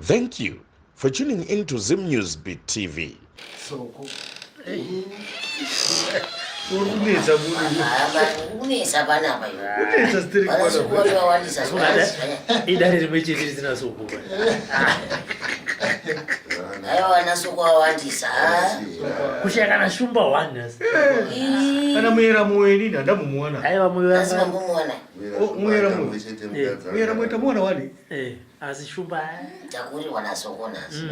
Thank you for tuning in to Zim News Beat TV. Soko. Uri kunetsa munhu. Kunetsa panapa iwe. Kunetsa stiri Vana soko kwana. vakawandisa. Idare rimwe chete risina soko. Aiwa vana soko vawandisa. Kushaya kana shumba one asi. Kana muyera moyo inini handambomuwana. Aiwa moyo Asi wanga. mambomuwana. Oh, muyera moyo. Muyera moyo tamuwana wani? Eh, asi shumba. Takurirwa nasoko nhasi.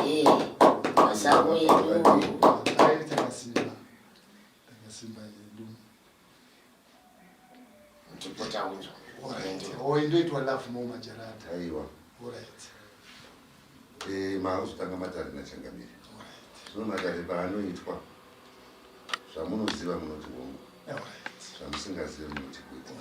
Eh, masango edu. Ai takasimba. Takasimba yedu. Ndipo taunzwa. Alright. Oh, indoitwa love more majarata. Aiwa. Alright. Eh, maakuzotanga matare nachangamire. Zvino matare paanoitwa zvamunoziva munoti hongu, Alright. zvamusingazive munoti kwete.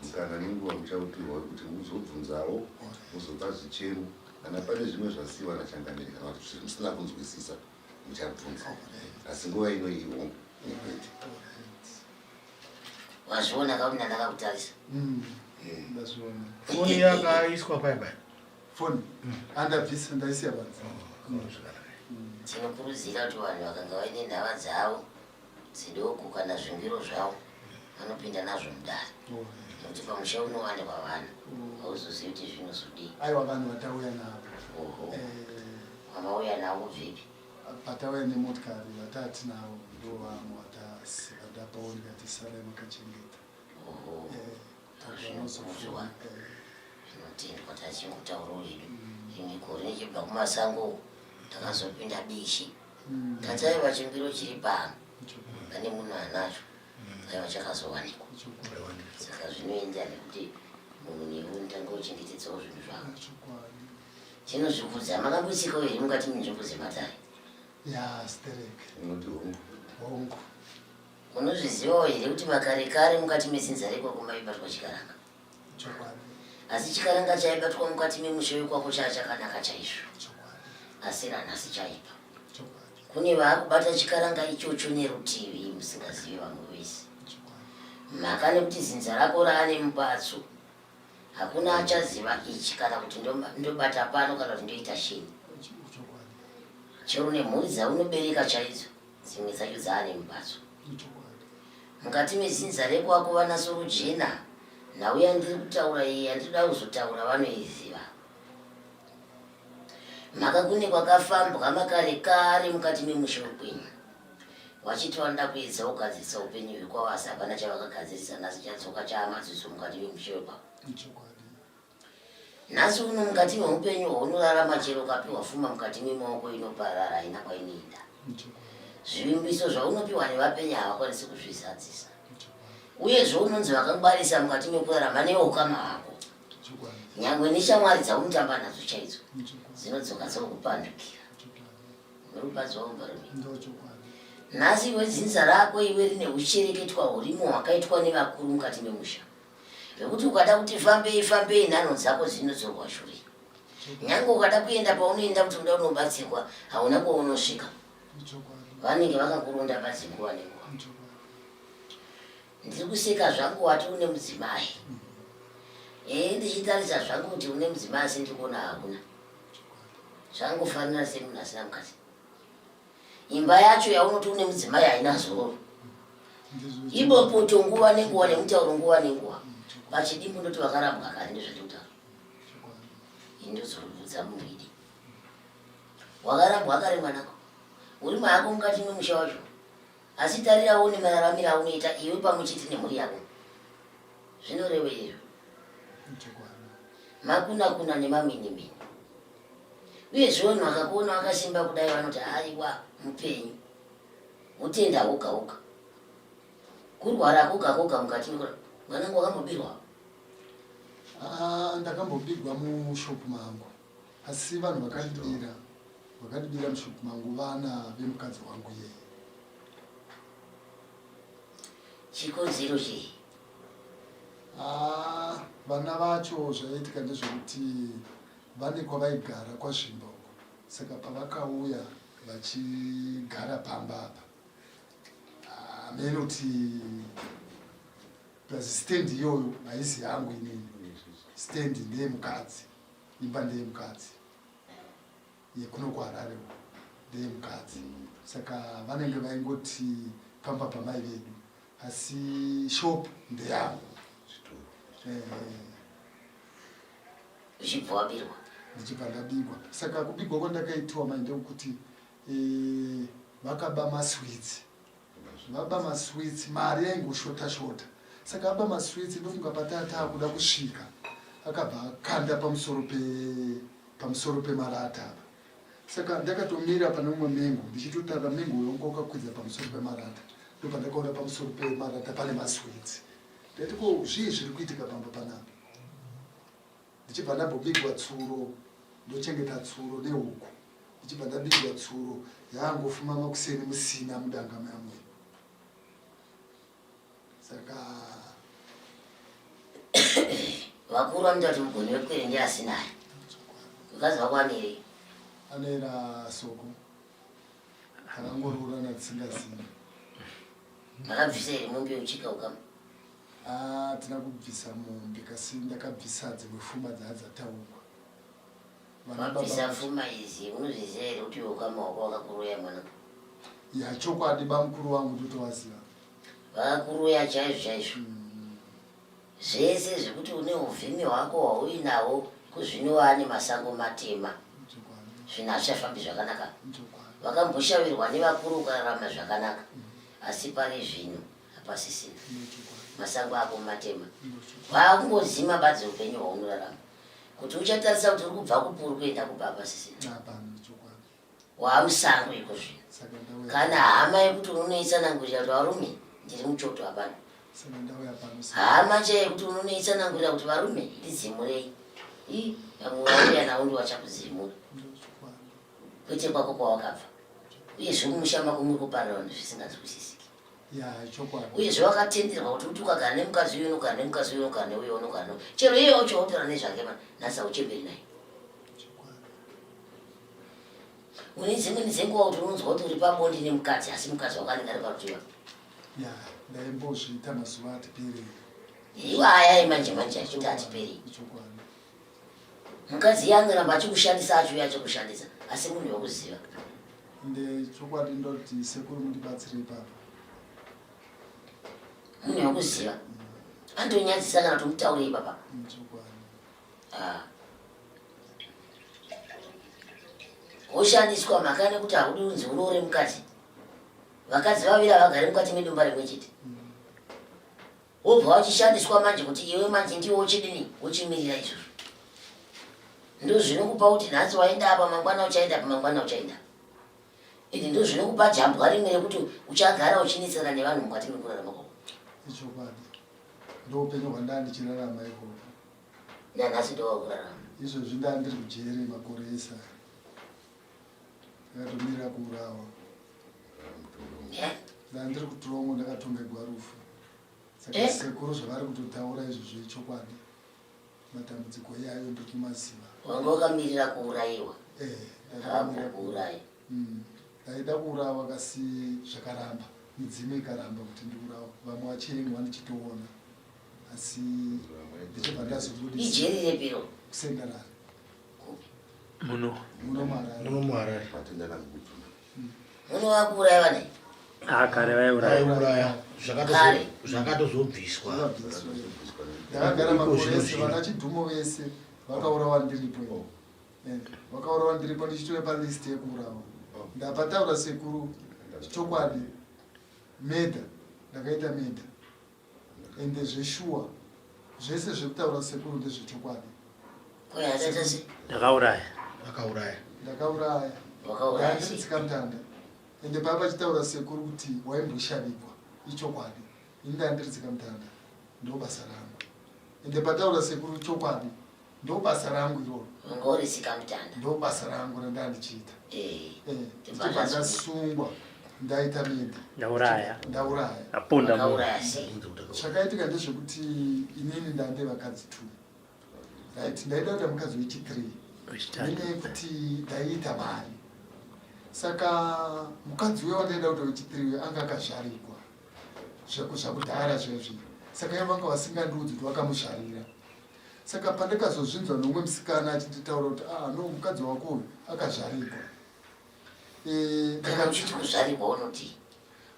Mukana nenguva muchaupihwa wekuti muzobvunzawo, muzopa zvichemo kana pane zvimwe zvasiiwa nachangamire kana kuti zvamusina kunzwisisa muchabvunza. Asi nguva ino iyi hongu nekwete. Alright. Wazviona kakuti ndandakakutarisa. Ndazviona. Foni yakaiswa paya paya. Foni. Andabvisa ndaisiya panze. Tinokurudzira kuti vanhu vakanga vaine nhava dzavo dzidoko kana zvingiro zvavo vanopinda nazvo mudare Alright. nekuti pamusha unowanikwa vanhu hauzozivi kuti zvinozodii. Aiwa vanhu vatauya navo. Oho, Eh, wamauya navo kubvepi? patauya nemotikari vatati navo ndo vamwe vatasi vadapawo ndikati sarai makachengeta. Oho, Eh, Zvinokuzwa. eh, zvinotendwa tachingotaurawo hedu. Rimwe gore ndichibva kumasango takazopinda bishi tati aiwa chingiro chiri pano pane munhu anacho aiwa chakazowanikwa. Saka zvinoenda nekuti munhu newe unotanga uchengetedzawo zvinhu zvako. Chokwadi. Tinozvikudza makamboitsikawo here mukati menzvimbo dzematare? Ya sterek. Unoti hongu. Hongu. Unozvizivawo here kuti makare kare mukati medzinza rekwako maibatwa chikaranga? Chokwadi. Asi chikaranga chaibatwa mukati memusha wekwako chaa chakanaka chaizvo. Chokwadi. Asi ranhasi chaipa. Chokwadi. Kune vaakubata chikaranga ichocho nerutivi musingazivi vamwe vese. Chokwadi. Mhaka nekuti zinza rako raane mubatso. Hakuna achaziva ichi kana kuti ndobata pano kana kuti ndoita shini. Chokwadi. Chero nemhuri dzaunobereka chaidzo dzimwe dzacho dzaane mubatso. Chokwadi. Mukati mezinza rekwako vana Sorojena nhau yandiri kutaura iyi yandinoda kuzotaura vanoiziva. Mhaka kune kwakafambwa makare kare mukati memusha wekwenyu. Vachiti vanoda kuedza kugadzirisa upenyu hwekwavo asi hapana chavakagadzirisa nhasi chadzoka chaamadziso mukati memusha wekwavo. Chokwadi. Nhasi uno mukati meupenyu hwaunorarama chero ukapiwa fuma mukati memaoko inoparara haina kwainoenda. Chokwadi. Zvivimbiso zvaunopiwa nevapenyu havakwanisi kuzvizadzisa. Chokwadi. Uyezve unonzi vakangwarisa mukati mekurarama neukama hwako. Chokwadi. Nyangwe neshamwari dzaunotamba nadzo chaidzo Chokwadi. dzinodzoka dzokupandukira. Chokwadi. Unorubatswa umbarume. Ndo chokwadi. Nhasi iwe dzinza rako iwe rine huchereketwa hurimo hwakaitwa nevakuru mukati memusha. Zvekuti ukada kuti fambei fambei nhanho dzako dzinodzorwa shure. Nyange ukada kuenda paunoenda kuti uda unobatsirwa hauna kwaunosvika. Chokwadi. Vanenge vakakuronda badzi nguva nenguva. Chokwadi. Ndiri kuseka zvangu wati une mudzimai. Eh ndichitarisa zvangu kuti une mudzimai asi ndiri kuona hauna. Zvangofanira semunhu asina mukadzi. Imba yacho yaunoti une mudzimai haina zororo. Ndizvo. Ibopoto nguva nenguva nemutauro nguva nenguva. Pachidimbu ndoti vakarambwa kare ndozvandiri kutaura. Chokwadi. Ini ndozorudza munhu idi. Wakarambwa kare mwanako. Uri mahako mukati memusha wacho. Asi tarira uone mararamiro aunoita iwe pamwe chete nemhuri yako. Zvinorevei izvo? Chokwadi. Makunakuna nemaminimini. Uyezve vanhu vakakuona wakasimba kudai vanoti haiwa mupenyu. Utenda hoga hoga. Kurwara koga koga mukati mekura. Mwanangu wakambobirwa? Ah, ndakambobirwa mushopu mangu asi vanhu vakandibira vakandibira mushopu mangu vana vemukadzi wangu yeye. Chikonzero chei? Ah, vana vacho zvaiitika ndezvekuti vane kwavaigara kwaZvimba uko saka pavakauya vachigara pamba apa hameno kuti Plus stand iyoyo haisi yangu inini, stand ndeyemukadzi, imba ndeyemukadzi yekuno kuHarare uko ndeyemukadzi. Saka vanenge vaingoti pamba pamai vedu, asi shop ndeyangu. Uchibva wabirwa? Ndichibva ndabigwa. Saka kubigwa kwandakaitiwa mai ndekuti vakaba masweets. Vaba masweets, mari yaingoshota shota. Saka aba masweets ndofunga pataa taakuda kusvika akabva akanda pamusoro pe pamusoro pemarata apa. Saka ndakatomira pane umwe mengo ndichitotarira mengo uyo wanga wakakwidza pamusoro pemarata. Ndopandakaona pamusoro pemarata pane masweets. Ndaiti ko zvii zviri kuitika pamba panapa? Ndichibva ndambobigwa tsuro, ndochengeta tsuro nehuku. Ndichibva ndabigwa tsuro yaangofuma makuseni musina mudanga mamwe. Saka vakuru vanoita kuti mugoni wepwere ndiye asinayo. Mukadzi wako anerei? Anera soko. Takangoroorana tisingazivi. Makabvisa here mombe yeuchika ukama? Ah, tina kubvisa mombe kasi ndakabvisa dzimwe fuma dzaa dzataurwa. Wabvisa fuma idzi unozviziva here kuti ukama hwako wakakuroya mwana? Ya chokwadi bamukuru wangu ndotovaziva. Vakakuroya chaizvo chaizvo. Zvese zvekuti une uvhimi hwako hwauinahwo kuzvino waane masango matema. Zvinhu hazvichafambi zvakanaka. Vakamboshavirwa nevakuru ukararama zvakanaka. Asi pari zvino hapasisina. Masango ako matema. Waakungozima badzi upenyu hwaunorarama. Kuti uchatarisa kuti uri kubva kupi uri kuenda kupi hapasisina. Waamusango iko zvino. Kana hama yekuti unonoitsanangurira kuti varume ndiri muchoto hapana. Hama chaiyo yekuti unonoitsanangurira kuti varume ndidzimurei. Ii vamwe vauya navo ndiwachakuzimura. Kwete kwako kwawakabva. Uyezve mumusha mako muri kuparira vanhu zvisinganzwisisiki. Uyezve wakatenderwa kuti kuti ukagara nemukadzi uyu unogara nemukadzi uyu unogara neuyo unogara neuyo. Chero iye wacho wautaura nezvake ma nhasi hauchemberi naye. Une dzimweni dzenguva kuti unonzwa kuti uri pabonde nemukadzi asi mukadzi wako anenge ari parutivi pako. Ya, ndaimbozviita mazuva ati perei. Iwo aya emanje manje achiti ati perei. Chokwadi. Mukadzi iye anoramba achikushandisa achiuya achikushandisa asi munhu wekuziva. Ende chokwadi ndoti sekuru mundibatsire ipapa. Munhu wekuziva. Andonyadzisa kana kuti umutaure ipapa. Chokwadi. Ah. Woshandiswa mhaka nekuti haudi unzi uroore mukadzi. Vakadzi vaviri havagari mukati medumba rimwe chete. Wobva wachishandiswa manje kuti iwe manje ndiwe uchidini uchimirira izvozvo. Ndozvinokupa kuti nhasi waenda apa mangwana uchaenda apa mangwana uchaenda. Ende ndozvinokupa jambwa rimwe rekuti uchagara uchinetsana nevanhu mukati mekurarama kwako. Ichokwadi. Ndoupenyu hwandaa ndichirarama ikoko. Nanhasi ndowakurarama. Izvozvi ndaa ndiri kujere makore ese aya. Ndakatomirira kuurawa. Ndaa ndiri kutorongo ndakatongegwa rufu. Saka eh? sekuru zvavari kutotaura izvozvo ichokwadi. Matambudziko iyayo ndiri kumaziva. Wanga wakamirira kuurayiwa. Eh, ndakamirira kuuraya. Ndaida kuurawa kasi zvakaramba. Midzimu ikaramba kuti ndiurawe. Vamwe vachirengwa ndichitoona. Asi ndichibva ndazobudisa. Ijeri repiro. Kusendarari. Muno. Muno muHarare. Muno muHarare. Matenda nagutu. Muno vakuuraya vane. Ah, kare vaiuraya. Vaiuraya. Kare. Zvakatozobviswa. Ndakagara makore ese vana Chidhumo vese vakaurawa ndiripo. Eh, vakaurawa ndiripo ndichitove palist yekuurawa. Ndapataura sekuru chokwadi murder ndakaita murder. Ende zveshuwa zvese zvekutaura sekuru ndezvechokwadi. Ndakauraya. Akauraya. Ndakauraya. Wakauraya. Ndandiri tsikamutanda. Ende pava pachitaura sekuru kuti waimboshavikwa ichokwadi. Ini ndandiri tsikamutanda. Ndobasa rangu. Ende pataura sekuru chokwadi. Ndobasa rangu iroro. Wanga uri tsikamutanda. Ndobasa rangu randandichiita. Eh. Eh, ndichibva ndasungwa ndaita meda. Ndauraya. Ndauraya. Aponda munhu. Wakauraya sei? Chakaitika ndezvekuti inini ndande vakadzi two. Right, ndaida kuita mukadzi wechi 3. Wechitatu. Nenyaya yekuti ndaiita mari. Saka mukadzi uya wandaida kuita wechi 3 uya anga akazvarigwa. Zvakudhara zvezvi. Saka ivo vanga vasingandiudzi kuti vakamuzvarira. Saka pandakazozvinzwa nomumwe musikana achinditaura kuti ah no mukadzi wako uyu akazvarigwa. Eh, Kana uchiti kuzvarigwa unotii?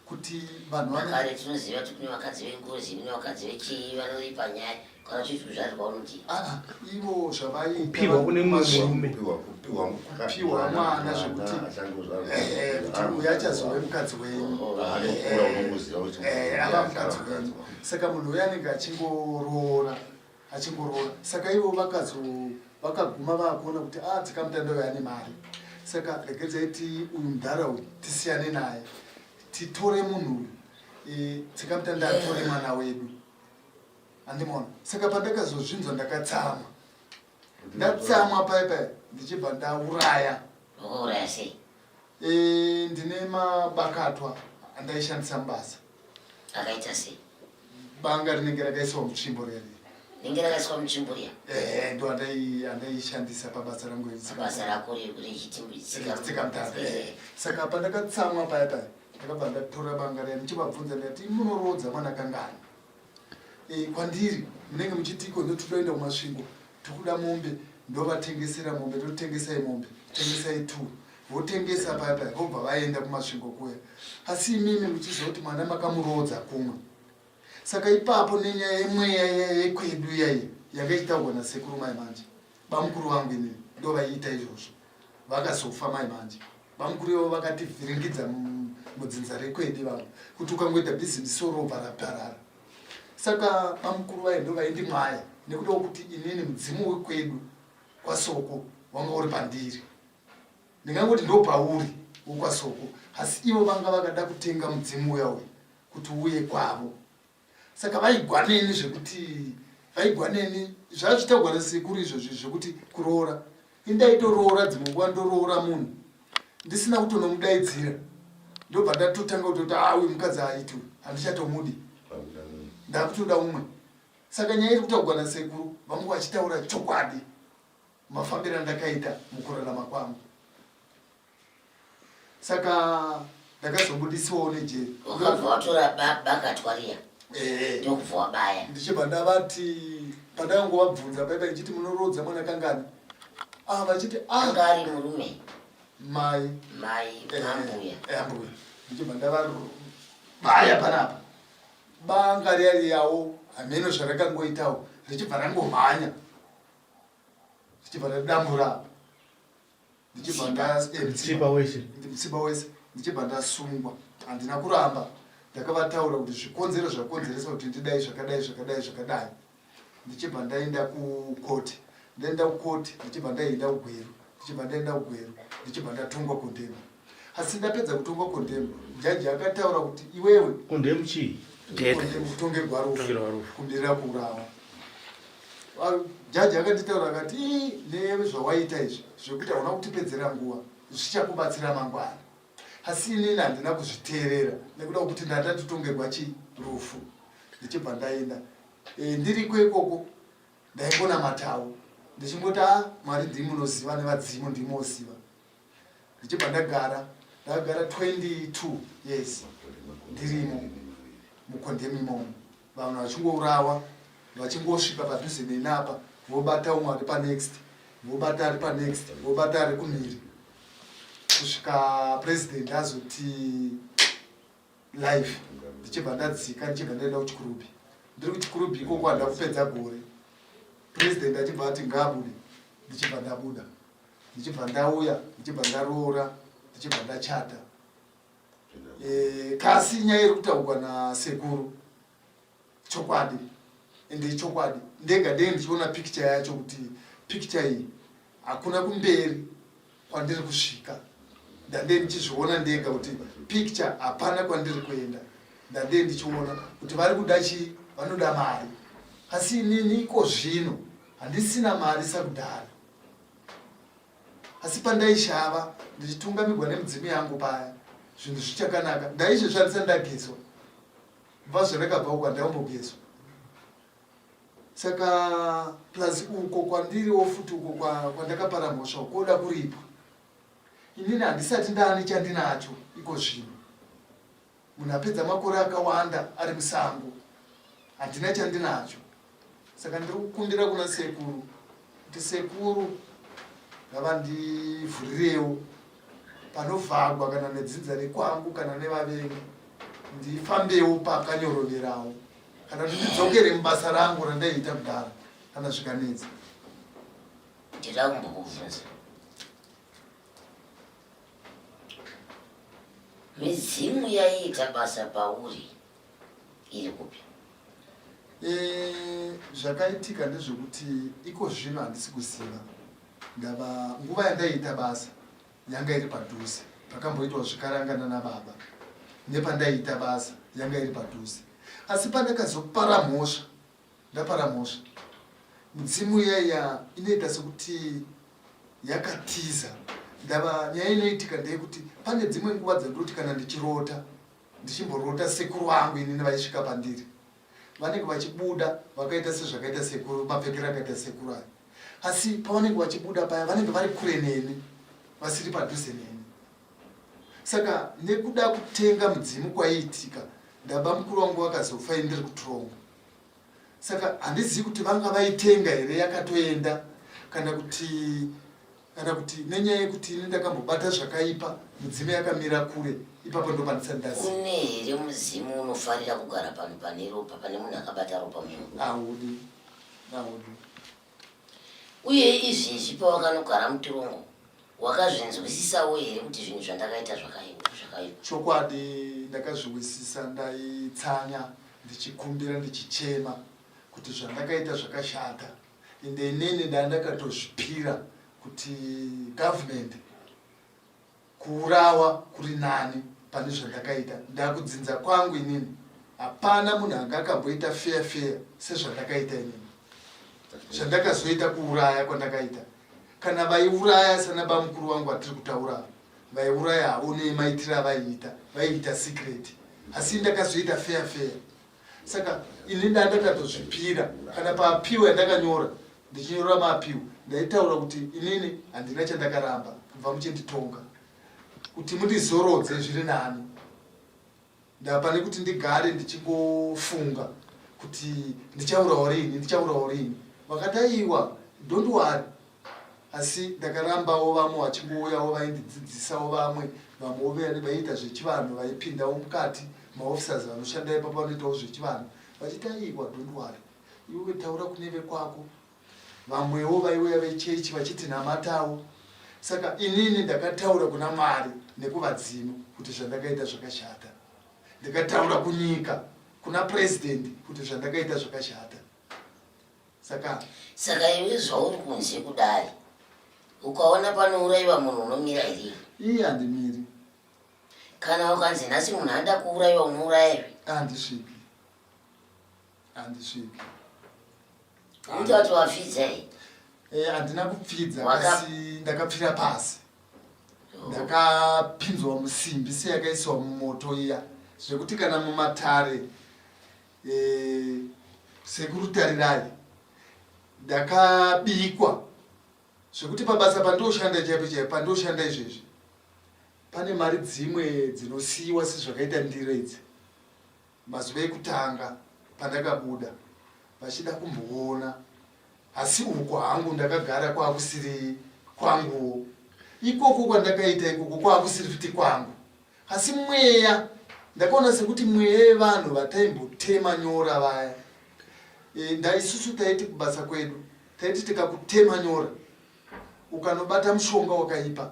Kuti vanhu vano Kare tinoziva kuti kune vakadzi vengozi, kune vakadzi vechii vanoripa nyaya. Kana uchiti kuzvarirwa unotii? Ah, ah, ivo zvavaiita Kupihwa kune mumwe murume. Kupiwa Kupiwa mwana zvekuti- Eh, kuti uyu achazove mukadzi wenyu. Anokura unongoziva kuti Eh, ava mukadzi wenyu. Saka munhu uyu anenge achingoroora achingoroora. Saka ivo vakazo vakaguma vakuona kuti ah tsikamutanda uyu ane mari. Saka regedzai ti uyu mudhara uyu tisiyane naye. Titore munhu uyu. Eh, tsikamutanda atore mwana wedu. Andimona. Saka pandakazozvinzwa ndakatsamwa. Ndatsamwa paya paya ndichibva ndauraya. Wakauraya sei? Eh, ndine mabakatwa andaishandisa mubasa. Akaita sei? Banga rinenge rakaiswa mutsvimbo riya riya. Rinenge rakaiswa mutsvimbo riya? Eh, ndo andaishandisa pabasa rangu iri. Basa rako rechitsika Tsikamutanda. Eh. Saka pandakatsamwa paya paya ndakabva ndatora banga riya ndichivabvunza ndikati munoroodza mwana kangani? E, kwandiri munenge muchiti iko ndotoda kuMasvingo tikuda mombe ndovatengesera mombe totengesai mombe tengesai two votengesa paya paya vobva vaenda kuMasvingo kuya asi imimi muchiziva kuti mwana makamuroodza kumwe. Saka ipapo nenyaya yemweya yekwedu iyaiyi yanga ichitaurwa nasekuru mai manje bamukuru vangu inini ndo vaiita izvozvo vakazofa mai manje bamukuru ivo vakativhiringidza mudzinza rekwedi vangu kuti ukangoita bhizimisi robva raparara. Saka bamukuru vaye ndo vaindimwaya nekuda kwekuti inini mudzimu wekwedu kwaSoko wanga uri pandiri. Ndingangoti ndo pauri wokwaSoko asi ivo vanga vakada kutenga mudzimu uya uya kuti uye kwavo. Saka vaigwa neni zvekuti vaigwa neni zvazvitaurwa nasekuru izvozvi zvekuti kuroora. Indaitoroora dzimwe nguva ndoroora munhu ndisina kutonomudaidzira ndobva ndatotanga kutoti ah uyu mukadzi haaiti uyu handichatomudi ndakutoda umwe. Saka nyaya iri kutaurwa nasekuru vangu vachitaura chokwadi mafambiro andakaita mukurarama kwangu. Saka ndakazobudisiwawo nejeri. Wakabva watora bakatwa riya Eh. ndokubva wabaya. Ndichibva ndavati pandakangovabvunza paipa ndichiti munoroodza mwana kangani? Ah vachiti ah Anga ari murume. Mai. Mai Eh, ambuya. eh, ambuya. Ndichibva ndavabaya panapa. Banga riya riyawo hameno zvarakangoitawo richibva rangomhanya. Richibva radambura apa. Ndichibva nda eh, Mutsipa wese. Mutsipa wese. Ndichibva ndasungwa. Handina kuramba. Ndakavataura kuti zvikonzero zvakonzeresa kuti ndidai zvakadai zvakadai zvakadai. Ndichibva ndaenda kukoti. Ndaenda kukoti ndichibva ndaenda kuGweru. Ndichibva ndaenda kuGweru. Ndichibva ndatongwa kondemu. Asi ndapedza kutongwa kondemu, jaji akataura kuti iwewe Kondemu chii? Death. Kondemu kutongerwa rufu. Kutongerwa rufu. Kumirira kuurawa. Jaji akanditaura akati, Ii, nezvawaita izvi zvekuti hauna kutipedzera nguva zvichakubatsira mangwana. Asi inini handina kuzviteerera nekuda kwekuti ndandatotongerwa chi rufu. Ndichibva ndaenda. E, ndiriko ikoko ndaingonamatawo ndichingoti a Mwari ndimi munoziva nevadzimu ndimi moziva. Ndichibva ndagara, ndakagara 22 years ndirimo mukondemi imomo. Vanhu vachingourawa vachingosvika padhuze neni apa vobata umwe ari panext vobata ari panext vobata ari kumhiri kusvika president azoti life. Ndichibva ndadzika ndichibva ndaenda kuChikurubi. Ndiri kuChikurubi ikoko handina kupedza gore. President achibva ati ngaabude ndichibva ndabuda. Ndichibva ndauya ndichibva ndaroora ndichibva ndachata. Kasi nyaya iri kutaurwa nasekuru chokwadi ende ichokwadi ndega ndenge ndichiona picture yacho kuti picture iyi hakuna kumberi kwandiri kusvika. Ndande ndichizviona ndega kuti picture hapana kwandiri kuenda. Ndande ndichiona kuti vari kuda chii, vanoda mari. Asi inini iko zvino handisina mari sakudhara. Asi pandaishava ndichitungamigwa nemudzimu yangu paya zvinhu zvichakanaka. Ndaizvishandisa ndagezwa. Kubva zvandakabva uko handaimbogezwa. Saka plus uko kwandiriwo futi uko kwandakapara mhosva koda kuripwa. Inini handisati ndaane chandinacho iko zvino. Munhu apedza makore akawanda ari musango. Handina chandinacho. Saka ndiri kukumbira kuna sekuru kuti sekuru ngavandivhurirewo panovhagwa kana nedzinza rekwangu kana nevavengi ndifambewo pakanyoroverawo kana kuti ndidzokere mubasa rangu randaiita kudhara kana zvikanetsa. Ndinoda kumbokubvunza. Midzimu yaiita basa pauri iri kupi? E, zvakaitika ndezvekuti iko zvino handisi kuziva ndava nguva yandaiita basa yanga iri padhuze pakamboitwa zvikaranga nana baba nepandaiita basa yanga iri padhuze asi pandakazopara mhosva Ndapara mhosva. Mudzimu iya iya inoita sekuti yakatiza. Ndava nyaya inoitika ndeyekuti pane dzimwe nguva dzandinoti kana ndichirota ndichimborota sekuru vangu inini vaisvika pandiri vanenge vachibuda vakaita sezvakaita sekuru mapfekero akaita sekuru aya asi pavanenge vachibuda paya vanenge vari kure neni vasiri padhuze neni saka nekuda kutenga mudzimu kwaiitika ndaba mukuru wangu vakazofa ini ndiri kutorongo saka handizivi kuti vanga vaitenga here yakatoenda kana kuti kana kuti nenyaya yekuti ini ndakambobata zvakaipa mudzimu yakamira kure ipapo ndopandisati ndaziva. Kune here mudzimu unofarira kugara panhu pane ropa pane munhu akabata ropa munyoro? Haudi, haudi. Uye izvezvi pawakanogara mutirongo wakazvinzwisisawo here kuti zvinhu zvandakaita zvakaipa? Chokwadi ndakazviwisisa ndaitsanya ndichikumbira ndichichema kuti zvandakaita zvakashata ende inini ndandakatozvipira kuti government Kuurawa kuri nani pane zvandakaita ndakudzinza kwangu inini hapana munhu anga akamboita fair fair sezvandakaita inini zvandakazoita kuuraya kwandakaita kana vaiuraya sana bamukuru vangu vatiri kutaura vaiuraya havo nemaitiro avaiita vaiita secret asi ndakazoita fair fair saka ini ndandakatozvipira kana paapiwa yandakanyora ndichinyorera maapiwa ndaitaura kuti inini handina chandakaramba kubva muchinditonga kuti mundizorodze zviri nani ndapane kuti ndigare ndichingofunga kuti ndichaurawo rini ndichaurawo rini vakati aiwa don't worry Asi ndakarambawo vamwe vachingouyawo vaindidzidzisawo vamwe vamwewo vaiita zvechivanhu vaipindawo mukati maofficers vanoshanda ipapo vanoitawo zvechivanhu vachiti aiwa don't worry iwewe taura kune vekwako vamwewo vaiuya vechechi vachiti namatawo saka inini ndakataura kuna mwari nekuvadzimu kuti zvandakaita zvakashata ndikataura kunyika kuna president kuti zvandakaita zvakashata Saka saka iwe zvauri kunze kudai ukaona panourayiwa munhu unomira here? Iye handimiri. Kana ukanzi nhasi munhu anoda kuurayiwa unouraya here? Handisviki. Handisviki. Uita kuti wapfidza here? Eh, handina kupfidza asi ndakapfira pasi. Oh. Ndakapinzwa musimbi seyakaiswa mumoto iya zvekuti kana mumatare Eh, sekuru tarirai ndakabikwa zvekuti pabasa pandoshanda chaipo chaipo pandoshanda izvezvi pane mari dzimwe dzinosiyiwa sezvakaita ndiro idzi mazuva ekutanga pandakabuda vachida kumboona asi uko hangu ndakagara kwakusiri kwanguwo ikoko kwandakaita ikoko kwakusiri futi kwangu Asi mweya ndakaona sekuti mweya yevanhu vataimbotema nyora vaya e, ndaisusu taiti kubasa kwedu taiti tikakutema nyora ukanobata mushonga wakaipa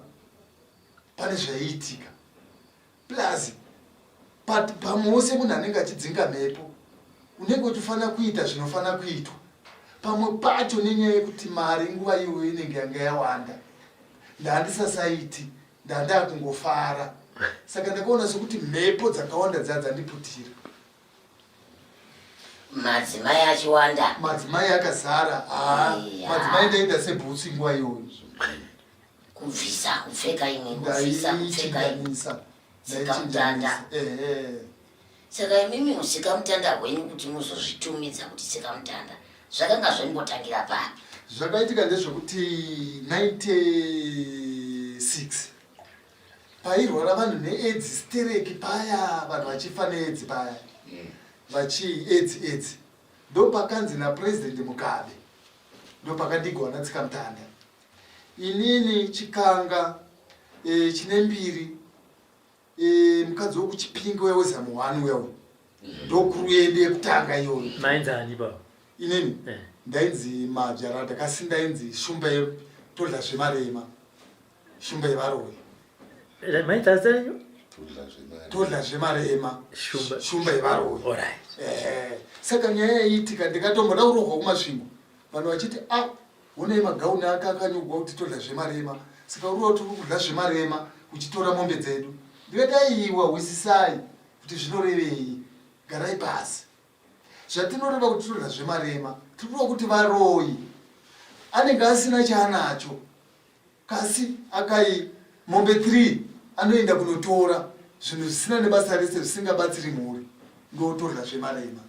pane zvaiitika plus pamwe wose munhu anenge achidzinga mhepo unenge uchifanira kuita zvinofanira kuitwa pamwe pacho nenyaya yekuti mari nguva iyoyo inenge yanga yawanda ndandisasaiti ndandakungofara saka ndakaona sekuti mhepo dzakawanda dzaa dzandiputira madzimai achiwanda madzimai akazara haa madzimai ndaita sebhutsu nguva iyoyo kubvisa kupfeka imwe kubvisa kupfeka imwe tsikamutanda saka imimi utsikamutanda hwenyu kuti muzozvitumidza kuti tsikamutanda zvakanga zvimbotangira papi zvakaitika ndezvekuti 96 pairwara vanhu neaids stereki paya vanhu vachifa neaids paya vachi aids aids. Ndopakanzi naPresident Mugabe ndopakandigwa naTsikamutanda. Inini Chikanga e, chine mbiri e, mukadzi wekuChipinge uya weZamu 1 uya uya ndokuru yedu yekutanga iyoyo. Mainzi ani baba? Inini eh. Ndainzi Madzvarada kasi ndainzi Shumba yetodla zvemarema. Shumba yevaroyi. Eh, maita zita renyu? Todla zvemarema. Shumba. Shumba yevaroyi. All right. Eh, saka nyaya yaiitika ndikatomboda kurohwa kuMasvingo. Vanhu vachiti ah, honai magauni ake akanyogwa kuti todla zvemarema. Saka uri kuti uri kudla zvemarema uchitora mombe dzedu. Ndikati aiwa hwisisai kuti zvinorevei. Garai pasi. Zvatinoreva kuti todla zvemarema, tiri kureva kuti varoyi anenge asina chaanacho. Kasi akai mombe 3 anoenda kunotora zvinhu zvisina nebasa rese zvisingabatsiri mhuri ndotorya zvemarema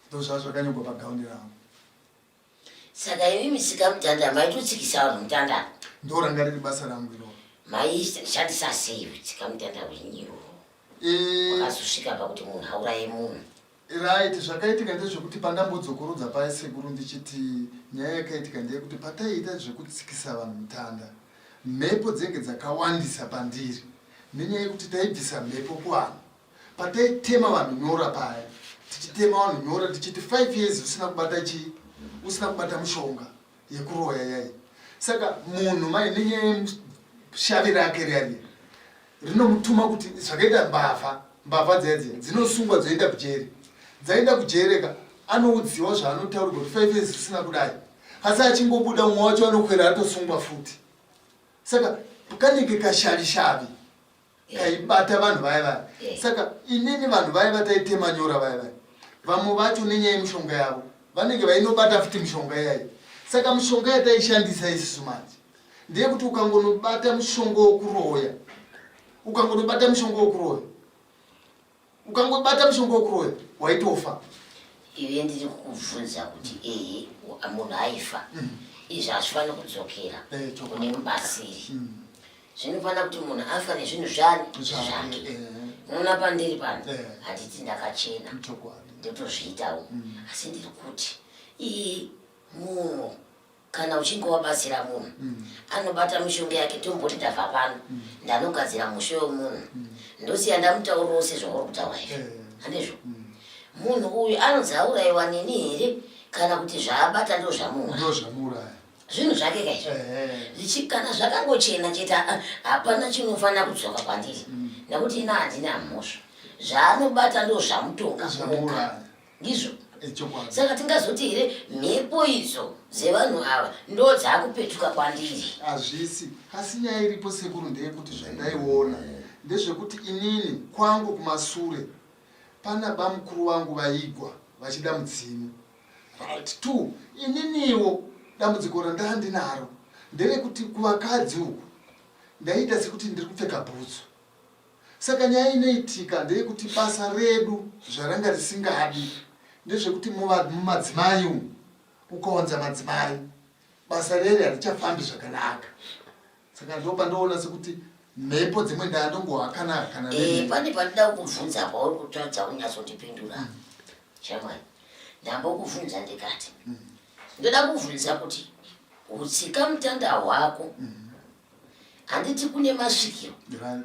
ndozvaa zvakanyorwa pagauni rangu. Saka imi misika mutanda maitotsikisa vanhu mutanda? Ndoranga riri basa rangu iroro. Maishandisa sei kutsika mutanda wenyu iroro? Eh. Wakazosvika pakuti munhu auraye munhu. Right, zvakaitika ndezvekuti pandambodzokorodza paya sekuru ndichiti nyaya yakaitika ndeyekuti pataiita zvekutsikisa vanhu mutanda mhepo dzenge dzakawandisa pandiri nenyaya yekuti taibvisa mhepo kuvanhu pataitema vanhu nyora paya tichitema vanhu nyora tichiti 5 years usina kubata chii usina kubata mushonga yekuroya yayi saka munhu mai nenyaya yeshavi rake riya riya rinomutuma kuti zvakaita mbavha mbavha dziya dziya dzinosungwa dzoenda kujeri dzaenda kujereka anoudziwa zvaanotaurirwa kuti five years zvisina kudai asi achingobuda umwe wacho anokwera atosungwa futi saka kanenge kashavishavi kaibata vanhu vaya vaya eh. saka inini vanhu vaya vataitema nyora vaya vaya vamwe vacho nenyaya yemishonga yavo vanenge vainobata futi mishonga iyayi saka mishonga yataishandisa isusu manje ndeyekuti ukangonobata mushonga wokuroya ukangonobata mushonga wokuroya ukangobata mushonga wokuroya waitofa ive ndiri kukubvunza kuti ehe munhu aifa mm. izvi hazvifaniri kudzokera eh, kune mubatsiri mm. zvinofanira kuti munhu afa nezvinhu zvani zvake eh. unoona pandiri pano eh. handiti ndakachena ndotozviitawo mm. asi ndiri kuti ii munhu Kana uchinge wabatsira munhu mm. anobata mishonga yake tomboti ndabva pano mm. ndanogadzira mushe wemunhu mm. ndosiya ndamutaurirawo sezvauri kutaura izvi eh. handizvo mm. munhu uyu anonzi aurayiwa neni here kana kuti zvaabata ndozvamuuraya zvinhu zvake kaizvo eh. zvichi kana zvakangochena chete hapana chinofanira kudzoka kwandiri mm. nekuti ina handina mhosva zvaanobata ndozvamutonga Ndizvo. Chokwadi. Saka tingazoti here mhepo idzo dzevanhu ava ndo dzakupetuka kwandiri? Hazvisi. Asi nyaya iripo sekuru ndeyekuti zvandaiona ndezvekuti inini kwangu kumasure pana bamukuru vangu vaigwa vachida mudzimu. Right. Two, ininiwo dambudziko randandinaro nderekuti kuvakadzi uku ndaiita sekuti ndiri kupfeka bhutsu. Saka nyaya inoitika ndeyekuti basa redu zvaranga risingadi ndezvekuti mumadzimai umu ukawanza madzimai basa rere harichafambi zvakanaka. Saka ndopandoona sekuti mhepo dzimwe ndandongohakana hakana. Eh, pane pandida kukubvunza pauri kutadza kunyatsondipindura mm. Shamwari, ndambokubvunza ndikati mm. ndoda kubvunza kuti utsika mutanda hwako mm. Handiti kune masvikiro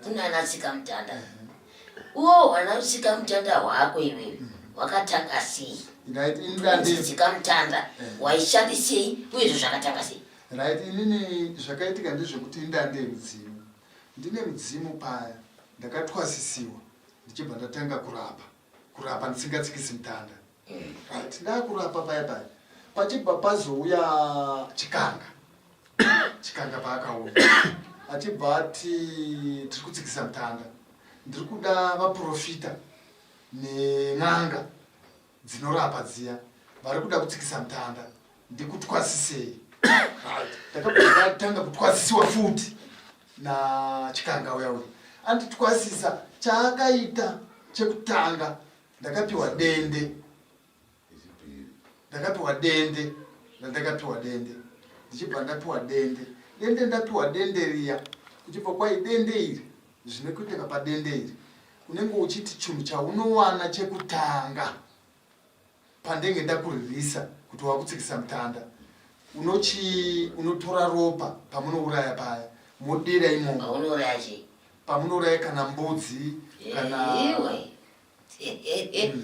kuna ana tsikamutanda uwo hwana tsikamutanda hwako iwewe mm. hwakatanga sei tsikamutanda eh. waishandisei uye izvo zvakatanga sei right inini zvakaitika ndezvekuti indande mudzimu ndine mudzimu paya ndakatwasisiwa ndichibva ndatanga kurapa kurapa ndisingatsikisi mutanda right ndakurapa paya paya pachibva pazouya chikanga chikanga paakauya achibva ati tiri kutsikisa mutanda ndiri kuda vaprofita nen'anga dzinorapa dziya vari kuda kutsikisa mutanda ndikutwasisei right ndakabva ndatanga kutwasisiwa futi nachikanga uya uya anditwasisa chaakaita chekutanga ndakapiwa dende ndakapiwa dende randakapiwa dende ndichibva ndapiwa dende dende ndapiwa dende riya kuchibva kwai dende iri zvine kuiteka padende iri unenge uchiti chinhu chaunowana chekutanga. Pandenge ndakuririsa kuti wakutsikisa mutanda unochi unotora ropa pamunouraya paya modira imomo. Paunouraya chii? Pamunouraya kana mbudzi kana Iwe.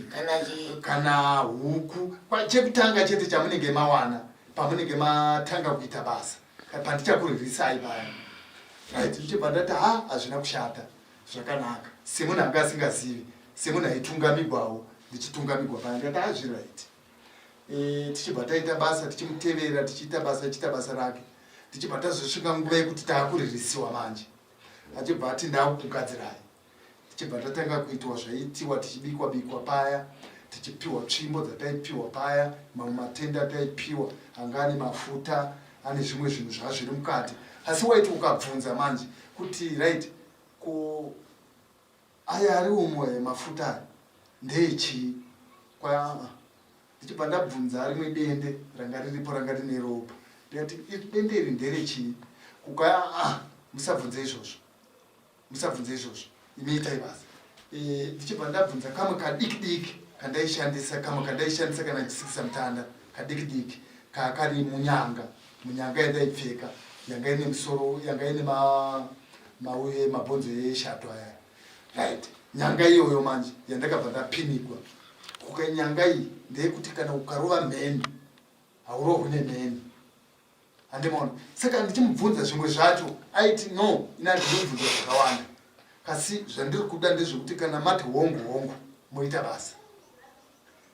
Kana chii? Kana huku. Chekutanga chete chamunenge mawana pamunenge matanga kuita basa pandichakuririsai paya. Right, ndichibva ndati ha hazvina kushata zvakanaka semunhu anga asingazivi semunhu aitungamigwawo ndichitungamigwa paya ndikati hazviri right. E, tichibva taita basa tichimutevera tichiita basa achiita basa rake tichibva tazosvika nguva yekuti taakuririsiwa manje achibva ati ndakukugadzirai tichibva tatanga kuitwa zvaiitiwa tichibikwa bikwa paya tichipiwa tsvimbo dzataipiwa paya mamwe matende ataipiwa anga ane mafuta ane zvimwe zvinhu zvazviri mukati asi waiti ukabvunza manje kuti right ko aya ari umo aya mafuta aya ndeechii kwaa ndichibva ndabvunza rimwe dende ranga riripo ranga rine ropa ndikati dende iri nderechii kukaya ah musabvunze izvozvo musabvunze izvozvo imi itai basa eh, ndichibva ndabvunza kamwe kadiki diki kandaishandisa kamwe kandaishandisa kana ndichisikisa mutanda kadiki diki kakari munyanga munyanga yandaipfeka yanga ine musoro yanga ine mauye mabhonzo eshato aya right nyanga iyoyo manje yandakabva ndapinigwa kuka nyanga iyi ndeyekuti kana ukarova mheni haurohwi nemheni handimaona saka ndichimubvunza zvimwe zvacho aiti no ini handinobvunza zvakawanda kasi zvandiri kuda ndezvekuti kana mati hongu hongu moita basa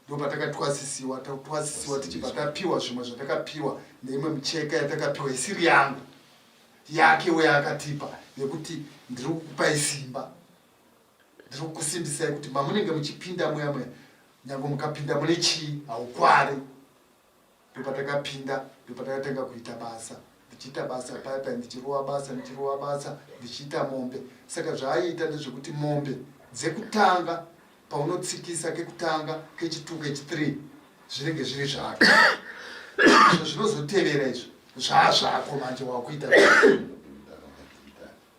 ndopatakatwasisiwa tatwasisiwa tichibva tapiwa zvimwe zvatakapiwa neimwe micheka yatakapiwa isiri yangu yake uye akatipa yekuti ndiri kukupai simba ndiri kukusimbisai kuti mamunenge muchipinda muya muya nyange mukapinda mune chii haukwari ndopatakapinda ndopatakatanga kuita basa ndichiita basa paya paya ndichirova basa ndichirova basa ndichiita mombe saka zvaaiita ndezvekuti mombe dzekutanga paunotsikisa kekutanga kechi2 kechi3 zvinenge zviri zvako izvo zvinozotevera izvo zvaazvako manje wakuita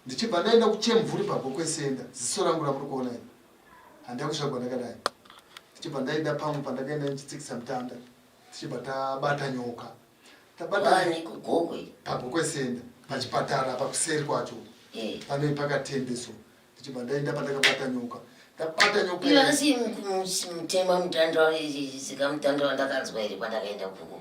ndichibva ndaenda kuchemvuri pagokwesenda ziso rangu ramuri kuona iri handina kuzvagwa ndakadai ndichibva ndaenda pamwe pandakaenda ndichitsikisa mutanda tichibva tabata nyoka tabata pagokwesenda pachipatara pakuseri kwacho eh. pane pakatende so ndichibva ndaenda pandakabata nyoka ndabata nyoka iwe asi mutema mutanda sika mutanda wandakanzwa here kwandakaenda kuko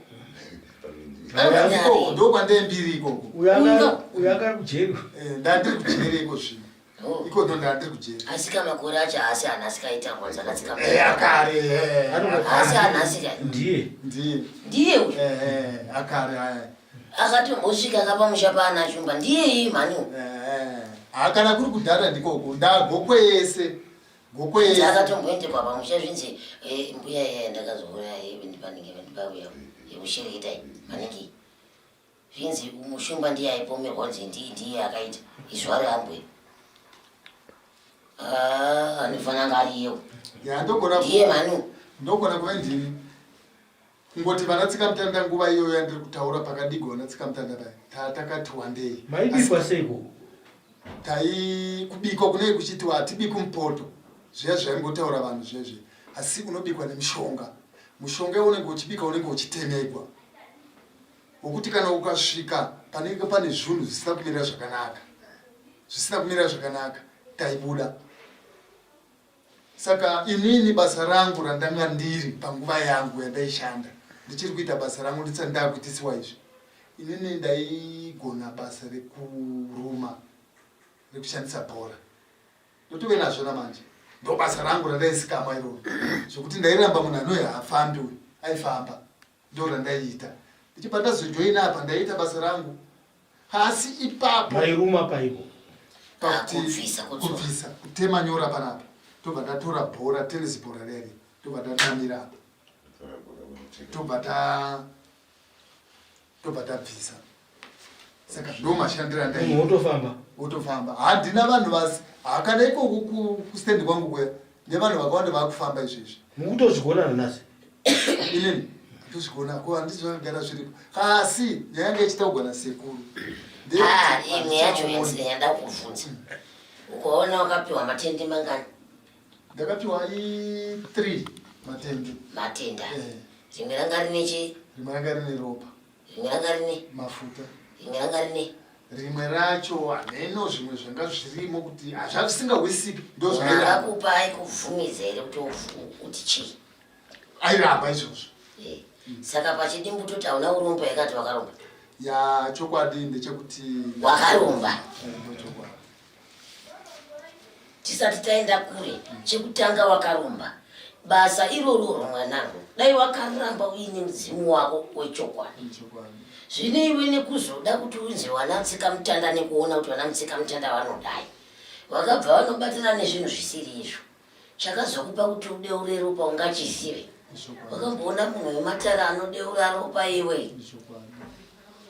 ikoko ndokwandembiri ikoko uyo anga kujeri eh, ndandiri kujeri iko zvino oh. iko ndo ndandiri kujeri asi ka makore acho haasi anhasi kaita kwanza akatsika eh, akare eh, haasi anhasi ka ndiye ndiye ndiye uyu akare aya akatombosvika ka pamusha paana shumba ndiye iyi mhani ha kana kuri kudhara ndikoko ndagokwe yese gokwe yese akatomboendekwa pamusha zvinzi eh, mbuya iya ndakazouraya panenge pandipauya yekushereketa maningi zvinzi mushumba ndiye aipomerwa kunzi ndiye akaita izwa rambwe ah, anofanira anga ari iyewo ndiye mhani ndogona kuve ndini Kungoti vana tsikamutanda nguva iyoyo yandiri kutaura pakadigwa vana tsikamutanda paya tatakati wandei. Maibikwa seiko? Tai kubikwa kunei kuchitiwa hatibiki mupoto zviya zvaingotaura vanhu zvezve asi unobikwa nemishonga. Mushonga unenge uchibika unenge uchitemegwa wokuti kana ukasvika panenge pane zvunhu zvisina kumira zvakanaka zvisina kumira zvakanaka taibuda. Saka inini basa rangu randanga ndiri panguva yangu yandaishanda ndichiri kuita basa rangu ndisati ndakuitisiwa izvi inini ndaigona basa rekuruma rekushandisa bhora ndotove nazvo namanje ndo basa rangu randaisikama iroro zvekuti ndairamba munhu anoyi haafambi uyu aifamba ndo randaiita ndichibva ndazojoina apa ndaiita basa rangu Asi ipapo mairuma paipo pakuti Kubvisa, kudzora. kubvisa kutema nyora panapa tobva tatora bhora tennis bhora rere tobva tatamira apa tobva ta tobva tabvisa saka ndo mashandiro munhu andai wotofamba wotofamba handina vanhu vasi hakana ikoko kustendi kwangu kuya nevanhu vakawanda vakufamba izvezvi mukutozvigona nanhasi inini ndozvigona ko handisi zvakagara zviripo asi nyaya yanga ichitaugwa nasekuru Ah, imwe yacho yanda kuvhunza ukaona wakapiwa matende mangani ndakapiwa i3 Matende. Matenda. Eh. Rimwe ranga rine chii? Rimwe ranga rine ropa. Rimwe ranga rine mafuta. Rimwe ranga rine rimwe racho hameno zvimwe zvanga zvirimo kuti hazvazvisingahwisiki ndozvairamba. Akakupa aikubvumidza here kuti kuti chii? Airamba izvozvo. Eh. Saka pachidimbu toti hauna urombo yakati wakaromba. Ya chokwadi ndechekuti wakaromba. Eh, ndochokwadi. Tisati taenda kure, chekutanga wakaromba. Basa irororo mwanangu, dai wakaramba uine mudzimu wako wechokwadi. Zvino iwe nekuzoda kuti unzi wana tsikamutanda nekuona kuti vana mutsikamutanda vanodai, vakabva vanobatana nezvinhu zvisiri izvo. Chakazokupa kuti udeure ropa ungachizive? Wakamboona munhu wematara anodeura ropa iwe?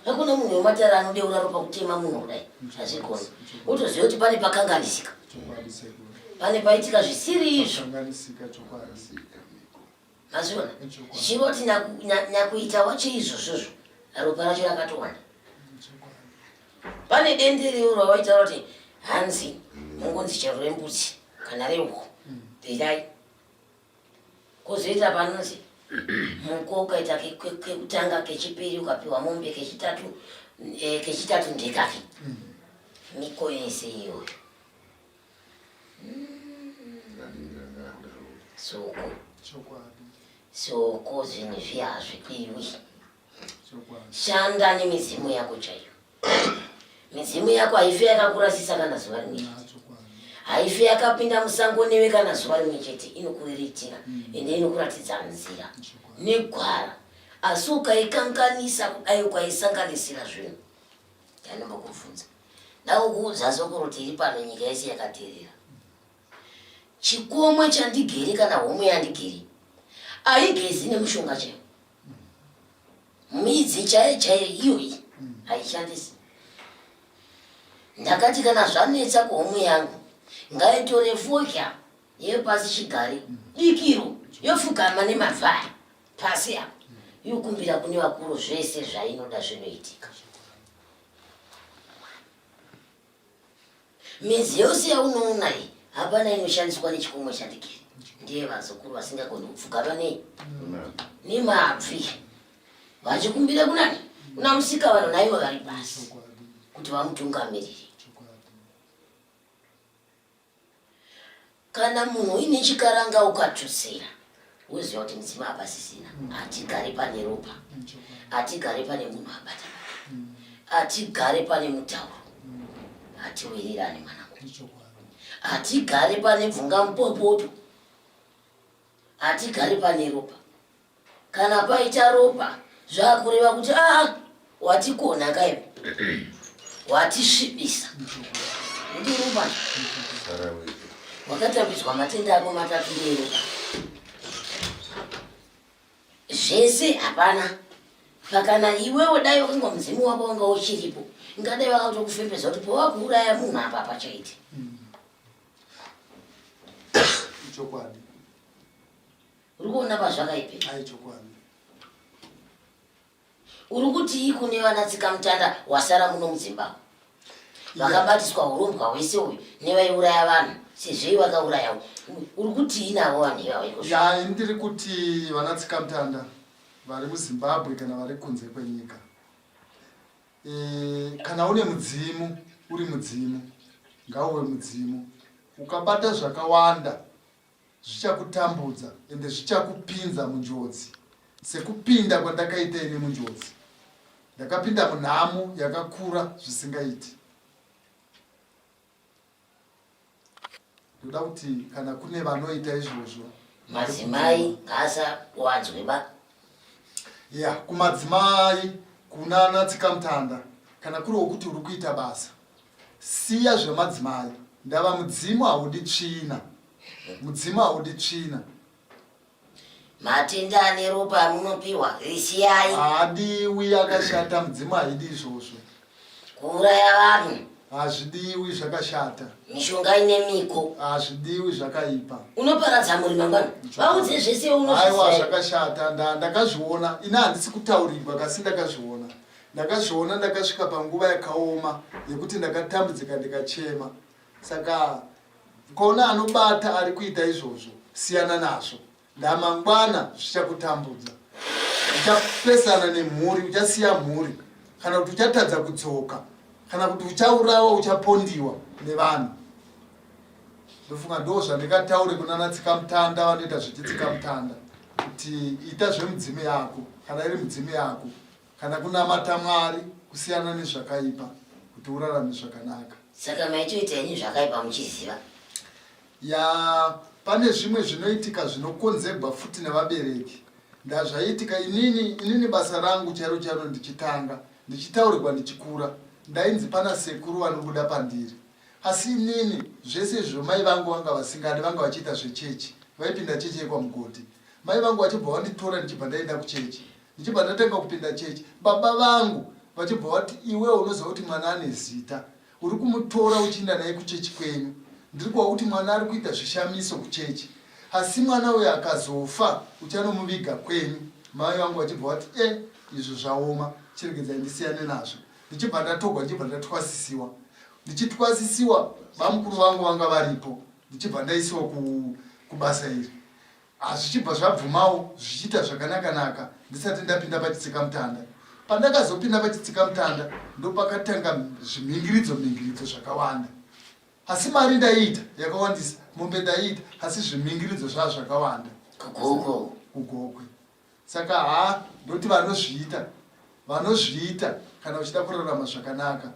Hakuna munhu wematara anodeura ropa kutema munhu kudai, hazvigoni. Wotoziva kuti pane pakanganisika, pane paitika zvisiri izvo. Mazviona? Zvichireva kuti nyakuita wacho izvozvozvo ropa racho rakatowanda. Pane dendere rawaitaura kuti hanzi mungonzi chero rembudzi kana rehuku dirai. Kozoita panonzi muko ukaita kekutanga kechipiri ukapiwa mombe kechitatu eh, kechitatu ndekake miko yese iyoyo soko soko zvinhu zviya hazvidiwi shanda nemidzimu yako chaiyo midzimu yako haife yakakurasisa kana zuva rimwe chete haife yakapinda musango newe kana zuva rimwe chete inokuriritira mm. ende inokuratidza nzira negwara asi ukaikanganisa kudai ukaisanganisira zvinhu ndanombokubvunza ndakukuudza sokoro tiri pano nyika yese yakaterera chikomwe chandigere kana homwe yandigere aigezi nemushonga chaiwo midzi chaiyo chaiyo iyoyi haishandisi ndakati kana zvanetsa kuhomwe yangu ngaitore fodya yepasi chigare dikiro yofugama nemavhari pasi apa yokumbira kune vakuru zvese zvainoda zvinoitika Midzi yose yaunoona iyi hapana inoshandiswa nechikomwe chandikiri. Ndiye vazukuru vasingagoni kupfugama nei nemabvi vachikumbira kunani kuna musika vanhu naivo vari pasi kuti vamutungamirire. Kana munhu uine chikaranga ukatutsira woziva kuti mudzimu hapasisina. Hatigare pane ropa, hatigare pane munhu abata, hatigare pane mutauro, hatiwirirani mwanangu, hatigare pane bvungamupopoto, hatigare pane ropa. Kana paita ropa zvakureva kuti aa ah, watikona kaiwe watisvibisa ndiropa wakatambidzwa matenda ako matatu nderopa zvese hapana pakana iwewo dai wakanga mudzimu wako wanga uchiripo ingadai vakatokufembedza kuti pawakuuraya munhu apa pachaiti chokwadi Uri kuona pazvakaipe? Ai chokwadi. Uri kutii kune vana tsikamutanda wasara muno mudzimba? Vakabatiswa hurombwa hwese uyu nevaiuraya vanhu sezvei vakauraya. Uri kutii navo vanhu ivavo iko? Ya, ini ndiri kuti vana tsikamutanda vari muZimbabwe kana vari kunze kwenyika. E, kana une mudzimu uri mudzimu ngauwe mudzimu ukabata zvakawanda zvichakutambudza ende zvichakupinza munjodzi sekupinda kwandakaita ini munjodzi ndakapinda munhamo yakakura zvisingaiti ndoda kuti kana kune vanoita izvozvo madzimai ngaasawanzwe ba ya kumadzimai kunana tsikamutanda kana kuri wokuti uri kuita basa Siya zvemadzimai ndava mudzimu haudi tsvina mudzimu haudi tsvina. Matenda ane ropa amunopiwa risiyai. Haadiwi akashata mudzimu haidi izvozvo. Kuuraya vanhu. Hazvidiwi zvakashata. Mishonga ine miko. Hazvidiwi zvakaipa. Unoparadza mhuri mangwana. Vaudze zvese unozviziva. Aiwa zvakashata ndakazviona ini handisi kutaurirwa kasi ndakazviona. Ndakazviona ndakasvika panguva yakaoma yekuti ndakatambudzika ndikachema. Saka ukaona anobata ari kuita izvozvo siyana nazvo. Ndamangwana zvichakutambudza. Uchapesana nemhuri, uchasiya mhuri kana kuti uchatadza kudzoka kana kuti uchaurawa, uchapondiwa nevanhu. Ndofunga ndo zvandingataure kunana tsikamutanda vanoita zvechitsikamutanda kuti ita zvemudzimu yako kana iri mudzimu yako kana kunamata Mwari kusiyana nezvakaipa kuti urarame zvakanaka. Saka maitoita henyu zvakaipa muchiziva? Ya, pane zvimwe zvinoitika zvinokonzegwa futi nevabereki. Ndazvaiitika inini, inini basa rangu chairo chairo ndichitanga, ndichitaurirwa ndichikura, ndainzi pana sekuru vanobuda pandiri. Asi inini zvese izvo mai vangu vanga vasingadi, vanga vachiita zvechechi, vaipinda chechi yekwaMugodhi. Mai vangu vachibva vanditora ndichibva ndaenda kuchechi. Ndichibva ndatanga kupinda chechi. Baba vangu vachibva vati iwewe unoziva kuti mwana ane zita. Uri kumutora uchiinda naye kuchechi kwenyu. Ndiri kuwa kuti mwana ari kuita zvishamiso kuchechi. Asi mwana uyu akazofa uchanomuviga kwenyu. Mai vangu vachibva vati e izvo zvaoma chiregedzai ndisiyane nazvo. Ndichibva ndatogwa ndichibva ndatwasisiwa. Ndichitwasisiwa bamukuru vangu vanga varipo ndichibva ndaisiwa kubasa iri. Hazvichibva zvabvumawo zvichiita zvakanakanaka ndisati ndapinda pachitsikamutanda. Pandakazopinda pachitsikamutanda ndopakatanga zvimhingiridzo mhingiridzo zvakawanda. Asi mari ndaiita yakawandisa, mombe ndaiita asi zvimhingiridzo zvaa zvakawanda. Kugokwe. Kugokwe. Saka haa ndoti vanozviita vanozviita kana uchida kurarama zvakanaka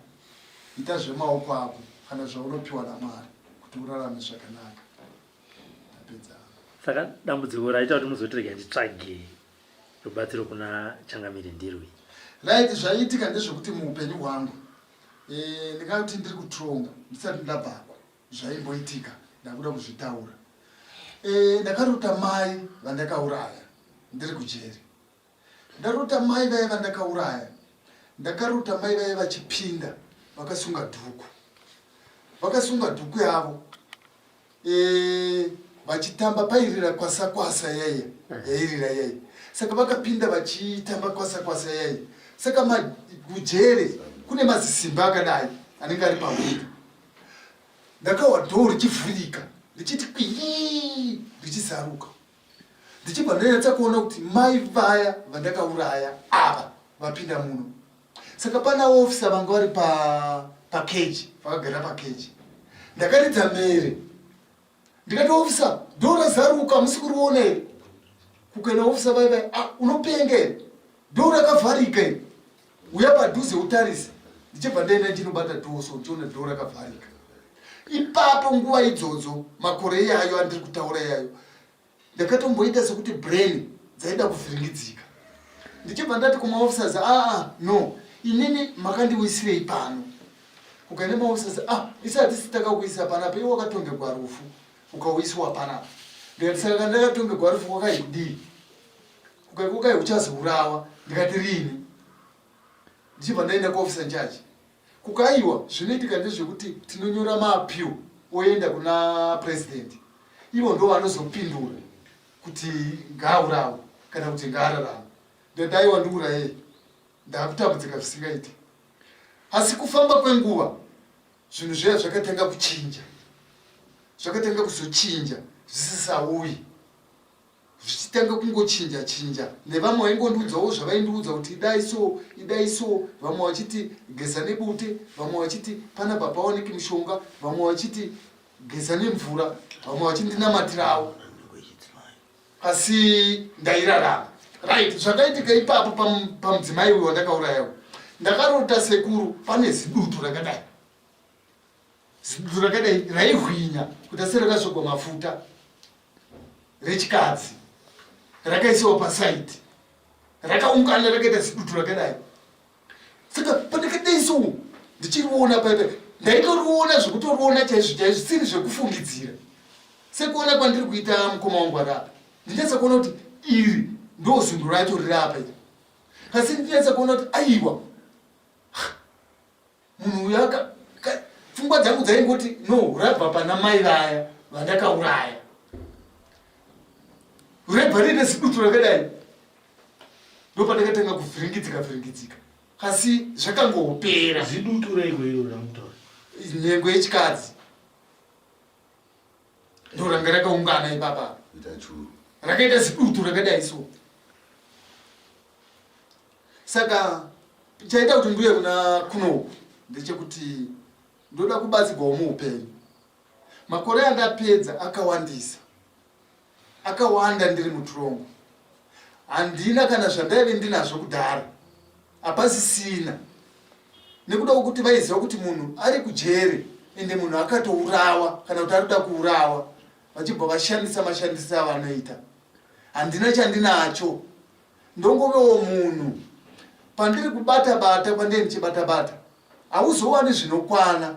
ita zvemaoko ako kana zvaunopiwa naMwari kuti urarame zvakanaka. Ndapedza. Saka dambudziko raita kuti muzoti rega nditsvage rubatsiro kuna changamire ndirwi. Right, zvaiitika ndezvekuti muupenyu hwangu eh, ndingati ndiri kutrongo ndisati ndabvako zvaimboitika ndakuda kuzvitaura eh, ndakarota mai vandakauraya ndiri kujeri Ndarota mai vaye vandakauraya. Ndakarota mai vaye vachipinda vakasunga dhuku. Vakasunga dhuku yavo. E, vachitamba pairira kwasa kwasa yaiya. Yairira yaiya. Saka vakapinda vachitamba kwasa kwasa yaiya. Saka kujere kune mazisimba akadai anenge ari pahwindo. Ndakawa dhoo richivhurika richiti kwii richizaruka. Ndichibva ndanyatsa kuona kuti mai vaya vandakauraya ava vapinda muno. Saka pana officer vanga vari pa pakeji, vakagara pakeji. Ndakaridza mhere. Ndikati officer, dhoo razaruka hamusi kuriona here? Kukaenda officer vaya vaya, ah, unopenga here? Dhoo rakavharika here? Uya padhuze utarise. Ndichibva ndaenda ndichinobata dhoo so ndichiona dhoo rakavharika. Ipapo nguva idzodzo makore iyayo andiri kutaura iyayo ndakatomboita sekuti brain dzaida kuvhiringidzika. Ndichibva ndati kumaofficers aa no inini makandiwisirei pano. Kukaenda maofficers ah isu hatisi takakuisa panapa iwe wakatongegwa rufu ukawiswa panapa. Ndikati saka kana ndakatongegwa rufu kwakai kudii? Kukai kukai uchazourawa ndikati rini? Ndichibva ndaenda kuofficer in charge. Kukaiwa zvinoitika ndezvekuti tinonyora maappeal oenda kuna president ivo ndo vanozopindura kuti ngaaurawe kana kuti ngaararame. Ndati aiwa ndiurayei ndakutambudzika zvisingaiti. Asi kufamba kwenguva zvinhu zviya zvakatanga kuchinja, zvakatanga kuzochinja zvisisauyi zvichitanga kungochinja chinja nevamwe vaingondiudzawo zvavaindiudza kuti idai so idai so vamwe vachiti geza nebute vamwe vachiti panapa pawaniki mushonga vamwe vachiti geza nemvura vamwe vachindinamatirawo asi ndairarama right zvakaitika ipapo pamudzimai uyo wandakaurayawo ndakarota sekuru pane zidutu rakadai zidutu rakadai raihwinya kuita serakazogwa mafuta rechikadzi rakaisiwa pasaidi rakaungana rakaita zidutu rakadai saka pandakadai so ndichiriona paipa ndaitoriona zvekutoriona chaizvo chaizvo zvisiri zvekufungidzira sekuona kwandiri kuita mukoma wangu ari apa ndinyatsa kuona kuti iri ndo zundu racho riri apa iri asi ndinyatsa kuona kuti aiwa Munhu uyu aka pfungwa dzangu dzaingoti no rabva pana mai vaya vandakauraya. Rebva riine zidutu rakadai. Ndopandakatanga kuvhiringidzika vhiringidzika. Asi zvakangopera. Zidutu reiko iro ramutaura? Nhengo yechikadzi. Ndoranga rakaungana ipapa. Rakaita zidutu rakadai so. Saka chaita kuti ndiuye kuna kunoku ndechekuti ndoda kubatsigwawo muupenyu. Makore andapedza akawandisa. Akawanda ndiri muturongo. Handina kana zvandaive ndinazvo kudhara. Hapasisina. Nekuda kwekuti vaiziva kuti munhu ari kujere ende munhu akatourawa kana kuti ari kuda kuurawa vachibva vashandisa mashandisiro avanoita. Handina chandinacho. Ndongovewo munhu. Pandiri kubata bata kwandee ndichibata bata hauzowani zvinokwana.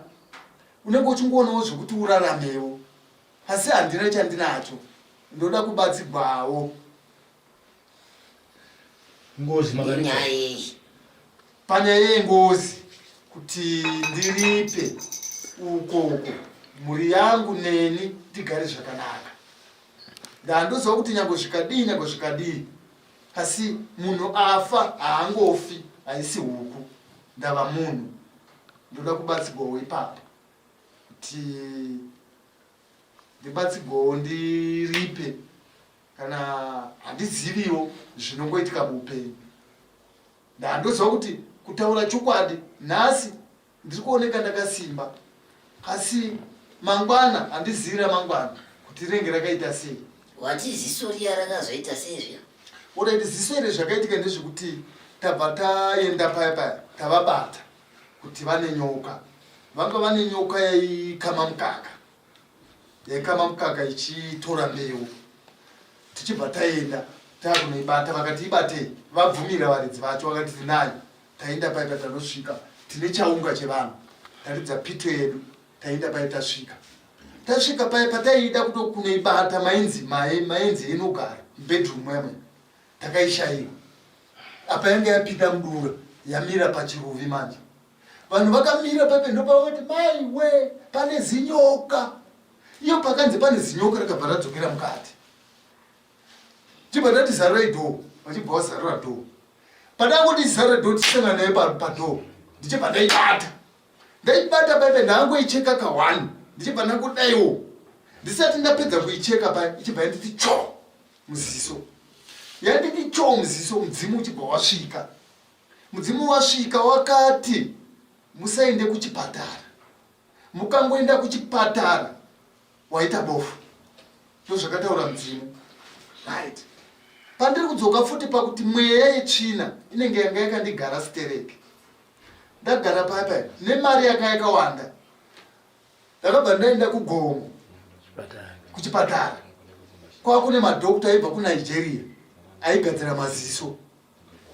Unenge uchingoonawo zvekuti uraramewo. Asi handina chandinacho. Ndoda kubatsigwawo. Ngozi makaripa. Inyaya yeyi? Panyaya yengozi kuti ndiripe uko uko mhuri yangu neni tigare zvakanaka. Ndandoziva kuti nyange zvikadii nyange zvikadii asi munhu afa haangofi haisi huku ndava munhu ndoda kubatsigwawo ipapo kuti ndibatsigwawo ndiripe kana handiziviwo zvinongoitika muupenyu ndandoziva kuti kutaura chokwadi nhasi ndiri kuoneka ndakasimba asi mangwana handizivi ramangwana kuti rinenge rakaita sei wati ziso riya rakazoita sei zviya Alright, ziso iri zvakaitika ndezvekuti tabva taenda paya paya tavabata kuti vane nyoka vanga vane nyoka yaikama mukaka yaikama mukaka ichitora mbeu tichibva taenda takunoibata vakati ibatei vabvumira varidzi vacho vakati tinayo taenda paya patanosvika tine chaunga chevanhu taridza pito yedu taenda paya tasvika tasvika paya pataida kutokunoibata mainzi mainzi inogara bedroom yamwe takaishaiwa apa yanga yapinda mudura yamira pachiruvi manje vanhu vakamira pepe ndopavakati mai we pane zinyoka iyo pakanzi pane zinyoka rakabva radzokera mukati chibva tati zarurai dhoo vachibva vazarura dhoo padangoti zarura dhoo tichisangana naye padhoo ndichibva ndaibata ndaibata paipe ndangoicheka ka one ndichibva ndangodaiwo ndisati ndapedza kuicheka paya ichibva yanditi cho muziso yanditi cho muziso mudzimu uchibva wasvika mudzimu wasvika wakati musaende kuchipatara mukangoenda kuchipatara waita bofu ndozvakataura mudzimu right pandiri kudzoka futi pakuti mweya yetsvina inenge yanga yakandigara stereki ndagara paya paya nemari yanga yakawanda ndakabva ndaenda kugomo kuchipatara kwava kune madhokta aibva kunigeria aigadzira maziso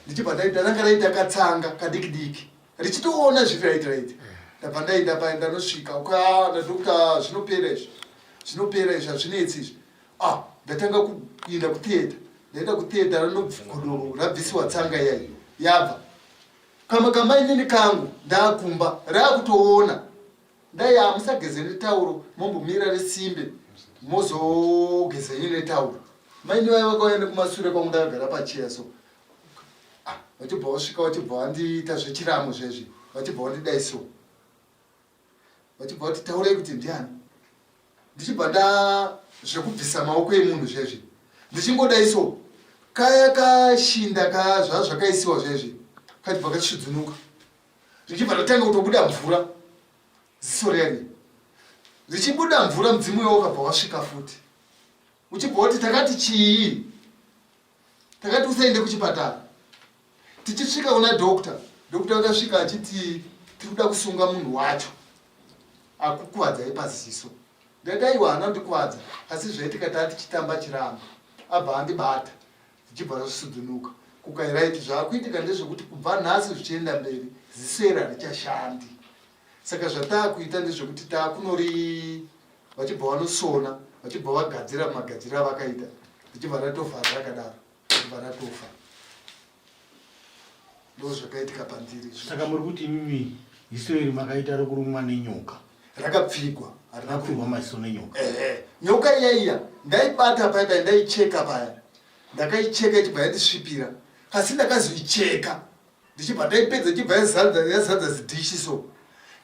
ndichibva ndaenda ranga raita katsanga kadiki diki richitoona zviri right right ndabva ndaenda paya ndanosvika ukaa nadokta zvinopera izvi zvinopera izvi hazvinetsi izvi ah ndatanga kuenda kutheatre ndaenda kutheatre ranobgodoro rabvisiwa tsanga iyai yabva Kamwe kamainini kangu ndakumba rakutoona ndai hamusageze netauro mombomira risimbe mozogeza yenyu netauro maini vaya vakauya nekumasure kwangu ndakagara pacheya so ah, vachibva vasvika vachibva vandiita zvechiramo zvezvi vachibva vandidai so vachibva vati taurai kuti ndiani ndichibva nda zvekubvisa maoko emunhu zvezvi ndichingodai so kaya kashinda ka zvaa zvakaisiwa zvezvi kachibva kachisvudzunuka zvichibva ndatanga kutobuda mvura ziso riyani richibuda mvura mudzimu uyo wakabva wasvika futi uchibva wati takati chii takati usaende kuchipatara tichisvika kuna doctor doctor akasvika achiti tiri kuda kusunga munhu wacho akukuvadzai paziso ndati aiwa haana kundikuvadza asi zvaitika taa tichitamba chiramba abva andibata zvichibva zvasudunuka kukairaiti zvaakuitika ndezvekuti kubva nhasi zvichienda mberi ziso iri harichashandi saka zvataakuita ndezvekuti taakunori vachibva vanosona vachibva vagadzira magadziriro avakaita richibva ratofa rakadaro richibva ratofa ndozvakaitika pandiri saka muri kuti imimi ziso iri makaita rokurumwa nenyoka rakapfigwa harina kupfigwa maziso nenyoka ehe nyoka iya iya ndaibata paya paya ndaicheka paya ndakaicheka ichibva yandisvipira asi ndakazoicheka ndichibva ndaipedza ichibva yazadza yazadza zidhishi so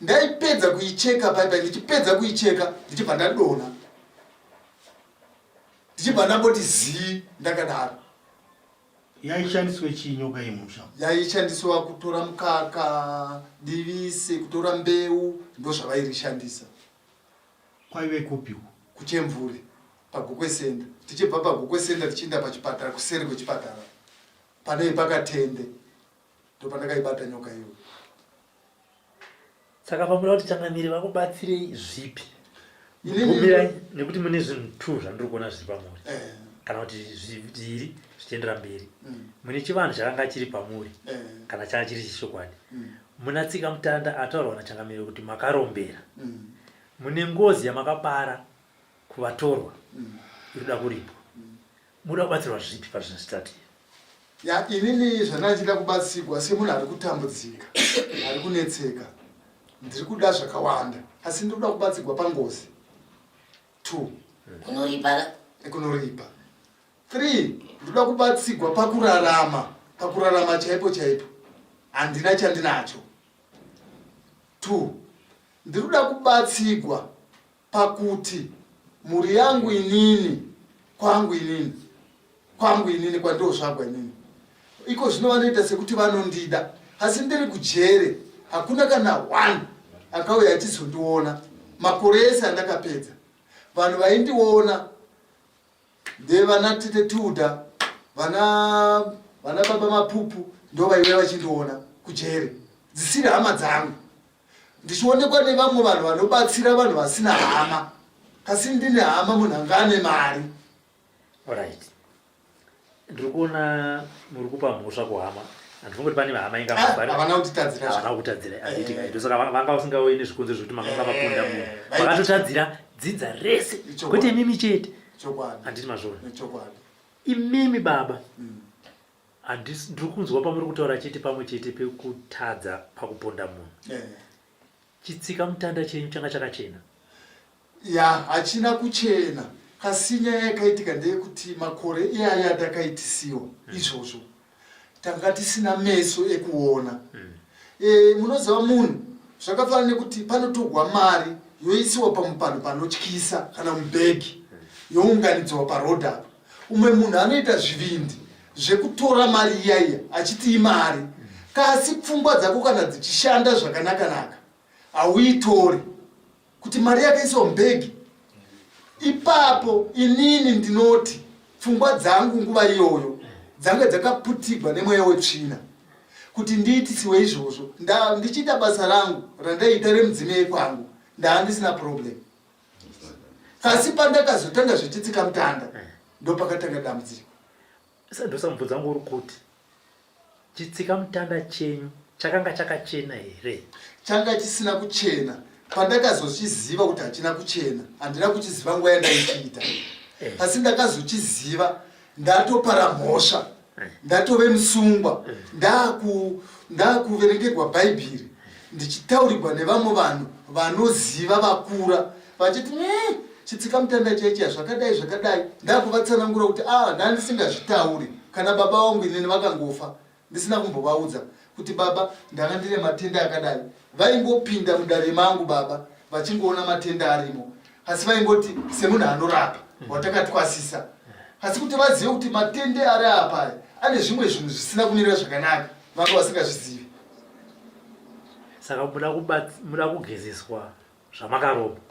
ndaipedza kuicheka paya paya ndichipedza kuicheka ndichibva ndadonha. Ndichibva ndangoti zii ndakadaro. Yaishandiswe chii nyoka yemusha? Yaishandiswa kutora mukaka, divisi, kutora mbeu, ndozvavairishandisa. Kwaive kupi uku? Kuchemvuri, paGokwe Center. Tichibva paGokwe Center tichienda pachipatara, kuseri kwechipatara. Pane pakatende, ndopandakaibata nyoka iyoyo. Saka pamuda kuti changamire vakubatsirei zvipi? Gumirai nekuti mune zvinhu two zvandiri kuona zviri pamuri eh. kana kuti zviviri zvichiendera mberi. Mm. Mune chivanhu chakanga chiri pamuri eh. kana changa chiri chichokwadi. Mm. Muna tsika mutanda ataurwa nachangamire kuti makarombera. Mm. Mune ngozi yamakapara kuvatorwa iri kuda kuripwa. Muda kubatsirwa zvipi pazvinhu zvitatu izvi? Ya inini zvandanga ndichida kubatsigwa semunhu ari kutambudzika ari kunetseka ndiri kuda zvakawanda asi ndiri kuda kubatsigwa pangozi two Kunoripa kunoripa three ndinoda kubatsigwa pakurarama pakurarama chaipo chaipo handina chandinacho two ndiri kuda kubatsigwa pakuti mhuri yangu inini kwangu inini kwangu inini kwandozvagwa inini iko zvino vanoita sekuti vanondida asi ndiri kujere hakuna kana one akauya achizondiona makore ese andakapedza vanhu vaindiona ndevana tete Tilda vana vana baba Mapupu ndo vaiuya vachindiona kujere dzisiri hama dzangu ndichionekwa nevamwe vanhu vanobatsira vanhu vasina hama kasi ndine hama munhu anga ane mari. Alright. Ndiri kuona muri kupa mhosva kuhama. Handifungi kuti pane hama inga ah, havana kutitadzira. Havana kutadzira. Handiti kai. Ndosaka vanga vasingauyi nezvikonzero zvekuti makanga mapunda munhu. Eh, Vakatotadzira dzinza rese. Kwete imimi chete. Chokwadi. Handiti mazvona. Chokwadi. Imimi baba. Mm. Handisi ndiri kunzwa pamuri kutaura chete pamwe chete pekutadza pakuponda munhu. Eh. Chitsika mutanda chenyu changa chakachena. Ya hachina kuchena kasi nyaya yakaitika ndeyekuti makore iyaya atakaitisiwa mm. izvozvo tanga tisina meso ekuona mm. e, munoziva munhu zvakafanana nekuti panotogwa mari yoisiwa pamupanhu panotyisa kana mubhegi mm. younganidzwa paroad apa umwe munhu anoita zvivindi zvekutora mari iyaiya achiti imari kasi pfungwa dzako kana dzichishanda zvakanakanaka hauitori kuti mari yakaiswa mubhegi ipapo inini ndinoti pfungwa dzangu nguva iyoyo dzanga dzakaputigwa nemweya wetsvina kuti ndiitisiwe izvozvo ndichiita basa rangu randaiita remudzime yekwangu ndaa ndisina problem kasi pandakazotanga zvechitsika mutanda eh. ndopakatanga dambudziko ndosamubvunzo wangu uri kuti chitsika mutanda chenyu chakanga chakachena here changa chisina kuchena pandakazochiziva kuti hachina kuchena handina kuchiziva nguva yandaichiita eh. asi ndakazochiziva ndatopara mhosva eh. ndatove musungwa ndakuverengerwa bhaibheri ndichitaurirwa nevamwe vanhu vanoziva vakura vachiti mm, chitsika mutanda chaichiya zvakadai zvakadai ndakuvatsanangura kuti a ah, ndandisingazvitauri kana baba vangu inini vakangofa ndisina kumbovaudza kuti baba ndanga ndine matenda akadai vaingopinda mudare mangu baba vachingoona matenda arimo asi vaingoti semunhu anorapa watakatwasisa asi kuti vazive kuti matende ari apa aya ane zvimwe zvinhu zvisina kumira zvakanaka vanga vasingazvizivi saka muda kugezeswa zvamakaromba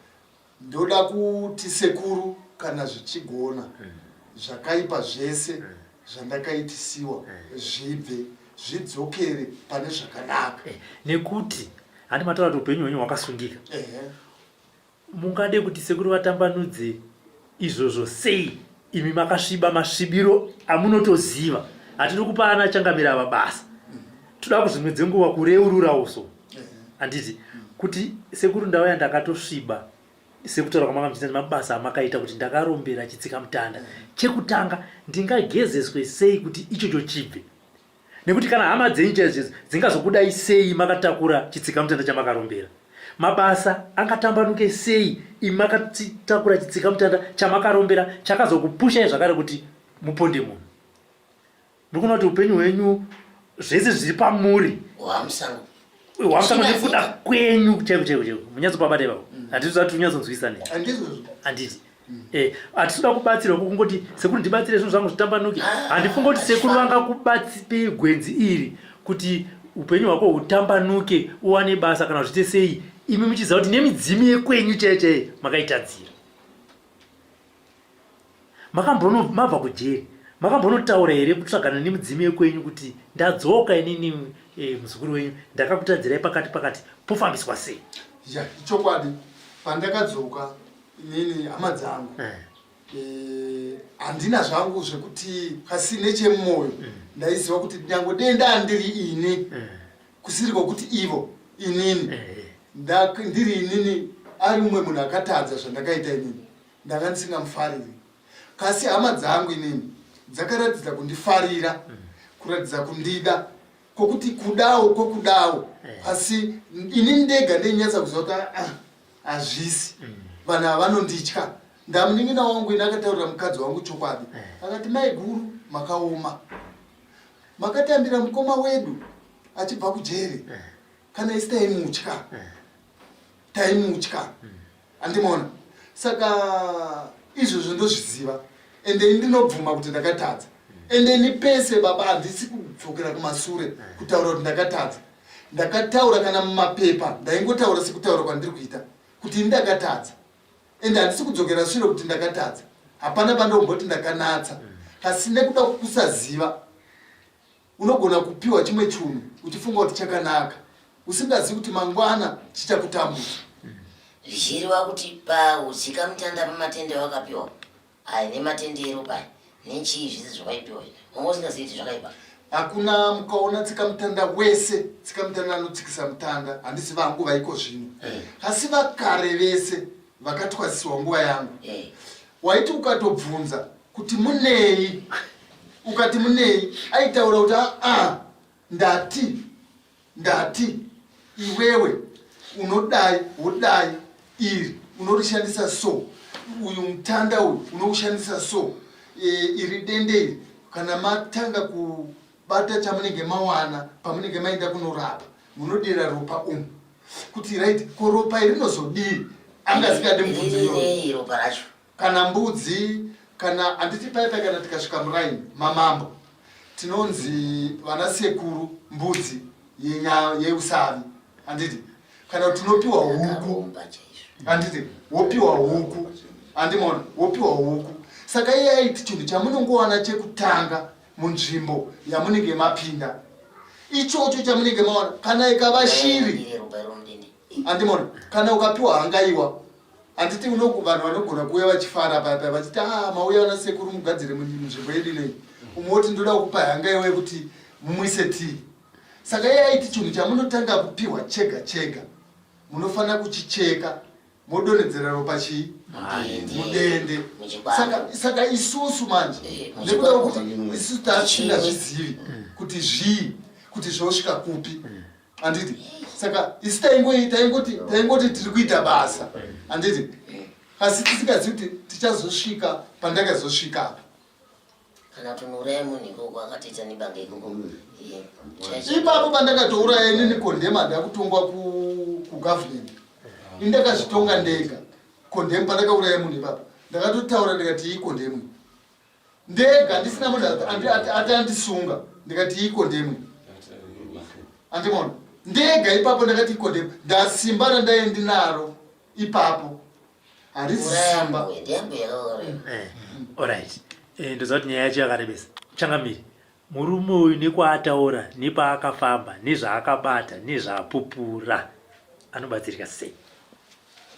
Ndoda kuti sekuru kana zvichigona zvakaipa zvese zvandakaitisiwa zvibve zvidzokere pane zvakanaka. Eh, nekuti handi mataura kuti upenyu hwenyu hwakasungika. Mungade kuti sekuru vatambanudze izvozvo sei imi makasviba masvibiro amunotoziva. Hatidi kupa ana changamire ava basa. Toda kuzvimwe dzenguva kureurura uso. Handiti kuti sekuru ndauya ndakatosviba sekutaura kwamanga muchiita nemabasa amakaita kuti ndakarombera chitsikamutanda. Chekutanga ndingagezeswe sei kuti ichocho chibve? Nekuti kana hama dzenyu chaidzo chaidzo dzingazokudai sei makatakura chitsikamutanda chamakarombera? Mabasa angatambanuke sei imi makatakura chitsikamutanda chamakarombera chakazokupushai zvakare kuti muponde munhu? Ndikuona kuti upenyu hwenyu zvese zviri pamuri hwamusango hwamusango nekuda kwenyu chaiko chaiko chaiko munyatsopabata ipapo mm. handiti zati unyatsonzwisa ne handiti handiti. Eh, hatisi kuda kubatsirwa kungoti sekuru ndibatsire zvinhu zvangu zvitambanuke. Ah, Handifungi kuti sekuru vangakubatsipe gwenzi iri kuti upenyu hwako hutambanuke uwane basa kana zviite sei imi muchiziva kuti nemidzimu yekwenyu chaiyo chaiyo makaitadzira. Makambono mabva kujeri makambonotaura here kutsvagana nemidzimu yekwenyu kuti ndadzoka inini e, muzukuru wenyu ndakakutadzirai pakati pakati pofambiswa sei? Ya, ichokwadi pandakadzoka inini hama dzangu eh. Eh, handina zvangu zvekuti kasi nechemumwoyo mm. ndaiziva kuti nyange denda andiri ini eh. kusiri kwokuti ivo inini ndiri inini ari mumwe munhu akatadza zvandakaita inini ndanga ndisingamufariri kasi hama dzangu inini dzakaratidza kundifarira mm. kuratidza kundida kwokuti kudawo kwokudawo asi ini ndega ndeinyatsa kuziva kuti ah, hazvisi mm. vanhu ava vanonditya ndamunin'ina wangu ini akataurira mukadzi wangu chokwadi eh. akati mai guru makaoma makatambira mukoma wedu achibva kujeri eh. kana isi taimutya eh. taimutya mm. andimaona saka izvozvo ndozviziva ende ini ndinobvuma kuti ndakatadza ende ini pese baba handisi kudzokera kumasure kutaura kuti ndakatadza ndakataura kana mumapepa ndaingotaura sekutaura kwandiri kuita kuti ini ndakatadza ende handisi kudzokera shure kuti ndakatadza hapana pandomboti ndakanatsa asi nekuda kukusaziva unogona kupiwa chimwe chunhu uchifunga kuti chakanaka usingazivi kuti mangwana chichakutambudza zvichireva kuti pautsika mutanda pamatende wakapiwa Aya nematendero paya nechii zvese zvakaipiwa izvi wanga usingazivi kuti zvakaipa. Hakuna mukaona tsikamutanda wese tsikamutanda anotsikisa mutanda handisi vangu vaiko zvino eh. asi vakare vese vakatwasiswa nguva yangu eh. Waiti ukatobvunza kuti munei ukati munei aitaura kuti aa ah, ndati Ndati iwewe unodai wodai iri unorishandisa so uyu mutanda uyu unoushandisa so e, iri dende iri kana matanga kubata chamunenge mawana pamunenge maenda kunorapa munodira ropa umu kuti right ko ropa iri rinozodii angasingadi mubvunzo iyoyo ropa racho kana mbudzi kana handiti paya paya kana tikasvika muraini mamambo tinonzi vana sekuru mbudzi yeusavi handiti kana kuti tinopiwa huku handiti wopiwa huku handimona wopiwa huku saka iye aiti chinhu chamunongowana chekutanga munzvimbo yamunenge mapinda ichocho chamunenge mawana kana ikava shiri andimona kana ukapiwa hangaiwa handiti vanhu vanogona kuuya vachifara paya paya vachiti a ah, mauya vana sekuru mugadzire munzvimbo yedu inei umwe woti ndoda kukupa hangaiwa yekuti mumwise tii saka iye aiti chinhu chamunotanga kupiwa chega chega munofanira kuchicheka modonhedzera ropa chii mudende saka, saka isusu manje eh, nekuda kwekuti isusu tasingazvizivi mm. kuti zvii kuti zvosvika kupi mm. handiti saka isu taingoti taingoti tiri kuita basa handiti asi tisingazivi kuti tichazosvika pandakazosvika apa kana tonouraya munhu ikoko akatoita nebanga ikoko ipapo pandakatouraya inini kondema ndakutongwa kugovernment ini ndakazvitonga ndega kondemu pandakauraya munhu ipapo ndakatotaura ndikati iyi kondemu ndega ndisina munhu ati andisunga ndikati iko ndemwe andimona ndega ipapo ndakati iko ndemwe ndasimba randaiye ndinaro ipapo harisi simba eh, orit eh, ndoziva kuti nyaya yacho yakarebesa changamire murume uyu nekwaataura nepaakafamba nezvaakabata nezvaapupura anobatsirika sei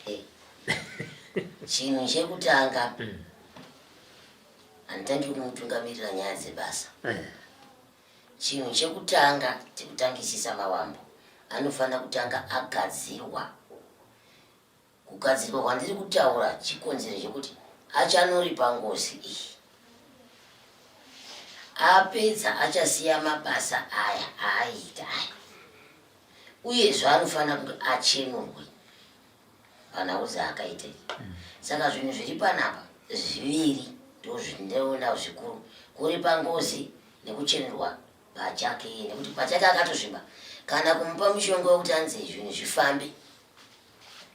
eh, chinhu chekutanga mm. Handitangi kumutungamirira nyaya dzebasa. Eh. Chinhu chekutanga chekutangisisa mawambo anofanira kutanga agadzirwa. Kugadzirwa kwandiri kutaura chikonzero chekuti achanoripa ngozi iyi. Apedza achasiya mabasa aya aaiita aya. Uyezve anofanira kunge achenurwe. Panhau dzaakaita idzi. Saka zvinhu zviri panapa zviviri ndozvinoona zvikuru, kuripa ngozi nekuchenurwa pachake iye, nekuti pachake akatosviba. Kana kumupa mushonga wekuti anzi zvinhu zvifambe,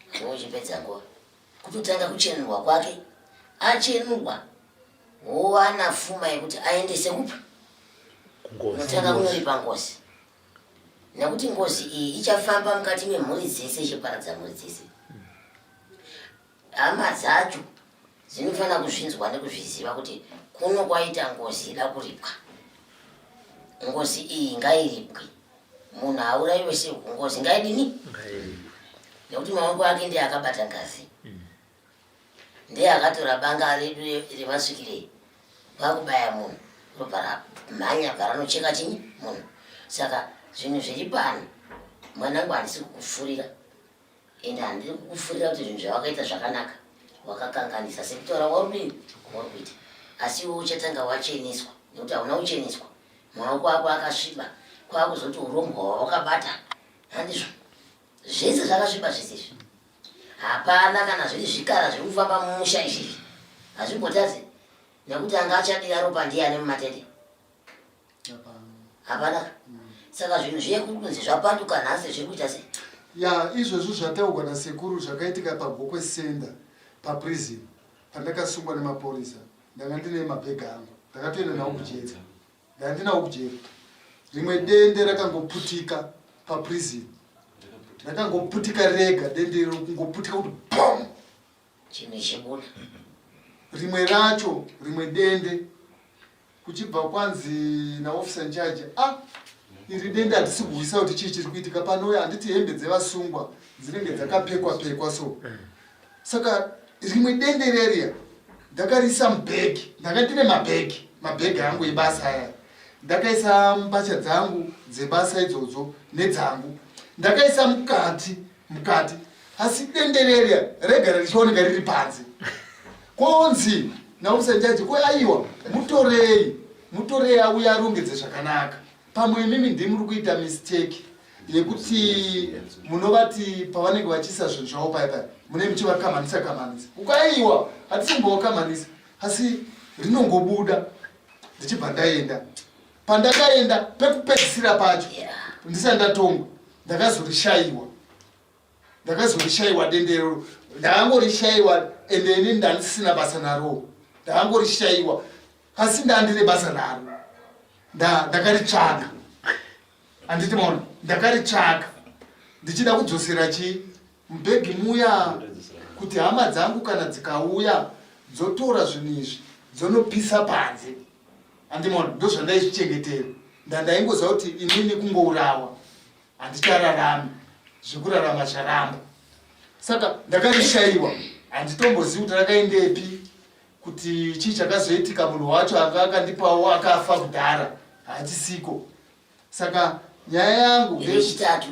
unenge uchipedza nguva. Kutotanga kuchenurwa kwake. Achenurwa wowana fuma yekuti aendese kupi? Unotanga kunoripa ngozi, nekuti ngozi iyi ichafamba mukati memhuri dzese ichiparadza mhuri dzese. Hama dzacho dzinofanira kuzvinzwa nekuzviziva kuti kuno kwaita ngozi ida kuripwa. Ngozi iyi ngairipwe, munhu auraiwe sehuku, ngozi ngaidini? Nekuti maoko ake ndiye akabata ngazi, ndiye akatora banga redu remasvikirei kwakubaya munhu, robva ramhanya bva ranocheka chinyi munhu. Saka zvinhu zviri pano, mwanangu, handisi kukufurira Ende handiri kukufurira kuti zvinhu zvawakaita zvakanaka, wakakanganisa sekutaura kwauri kwauri kuita, asi iwe uchatanga wacheneswa nekuti hauna kucheneswa, maoko ako akasviba, kwakuzoti urombwa hwawakabata handizvo zvese zvakasviba zvese izvi hapana kana zviri zvikara zviri kufamba mumusha izvi hazvimbotadzi nekuti anga achadira ropa ndiyani mumatende hapana saka zvinhu zviye kuri kunzi zvapanduka nhasi zviri kuita sei ya izvozvo zvataurwa nasekuru zvakaitika pagokwe senda paprison pandakasungwa nemapurisa ndanga ndine mabhega angu ndakatoenda nawo kujeri ndanga ndinawo kujeri rimwe dende rakangoputika paprison rakangoputika rega dende iro kungoputika kuti pom chinhu chibuda rimwe racho rimwe dende kuchibva kwanzi naofficer in charge ah iri dende hatisi kuhwisa kuti chii chiri kuitika pano handiti hembe dzevasungwa dzinenge dzakapekwa pekwa so saka rimwe dende reriya ndakarisa mubhegi ndanga ndine mabhegi mabhegi angu ebasa aya ndakaisa mbatya dzangu dzebasa idzodzo nedzangu ndakaisa mukati mukati asi dendereria regara richioneka riri panze konzi nausanjaji ko aiwa mutorei mutorei auya arongedze zvakanaka pamwe imimi ndimuri kuita mistake yekuti munovati pavanenge vachiisa zvinhu zvavo paya paya mune muchivakamanisa kamanisa ukaiwa hatisi kumbovakamanisa asi rinongobuda ndichibva ndaenda pandakaenda pekupedzisira pacho ndisati ndatongwa ndakazorishaiwa ndakazorishaiwa dendero ndakangorishayiwa ende ini ndandisina basa naro ndakangorishayiwa asi ndandine basa naro ndakaritsvaga handiti maona ndakaritsvaga ndichida kudzosera chii mubhegi muya kuti hama dzangu kana dzikauya dzotora zvinhu izvi dzonopisa panze andimona ndozvandaizvichengetera ndandaingoziva kuti inini kungourawa handichararami zvekurarama zvaramba saka ndakarishayiwa handitombozivi kuti rakaendepi kuti chii chakazoitika munhu wacho anga akandipawo akafa kudhara hachisiko saka nyaya yangu yechitatu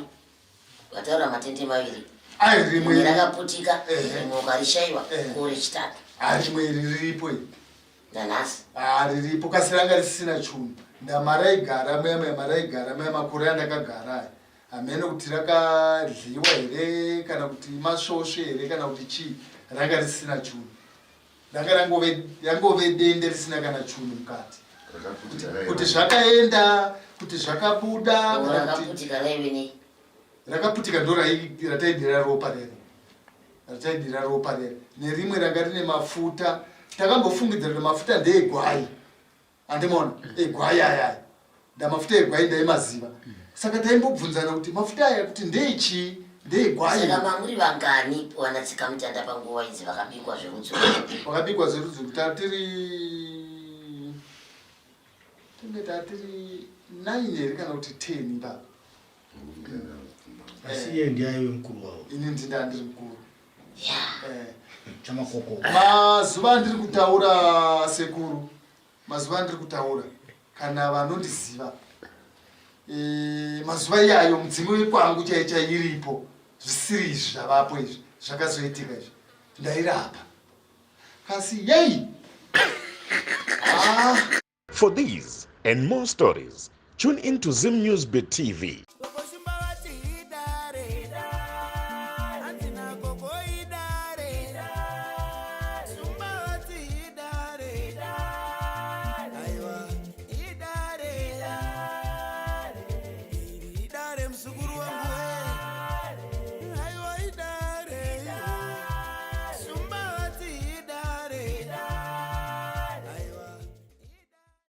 vataura matende maviri ai rimwe rakaputika rimwe ukarishaiwa ko rechitatu rimwe iri riripo iri nanhasi ah, riripo kasi ranga risisina chunhu ndamaraigara muya muya maraigara muya makore andakagara aya hameno kuti rakadyiwa here kana kuti masvosve here kana kuti chii ranga risisina chunhu ranga rangove dende risina kana chunhu mukati kuti zvakaenda kuti zvakabuda rakaputika ndo rataidira ropa rere rataidira ropa rere nerimwe ranga rine mafuta takambofungidzira kuti mafuta ndeegwai andimona egwai ayaya ndamafuta egwai ndaimaziva saka taimbobvunzana kuti mafuta aya kuti ndeechii ndeegwai saka mamuri vangani wana tsikamutanda panguva idzi vakabikwa zverudzi vakabikwa zverudzi tatiri tinge tatiri 9 here kana kuti 10 ipapa asi iye ndiye aive mukuru wavo ini ndinda ndiri mukuru eh. chamakoko mazuva andiri kutaura sekuru mazuva andiri kutaura kana vanondiziva e, mazuva iyayo mudzimu wekwangu chai chai iripo zvisiri izvi zvavapo izvi zvakazoitika izvi ndairapa kasi yei ah. For these and more stories, tune in to Zim News Bit TV.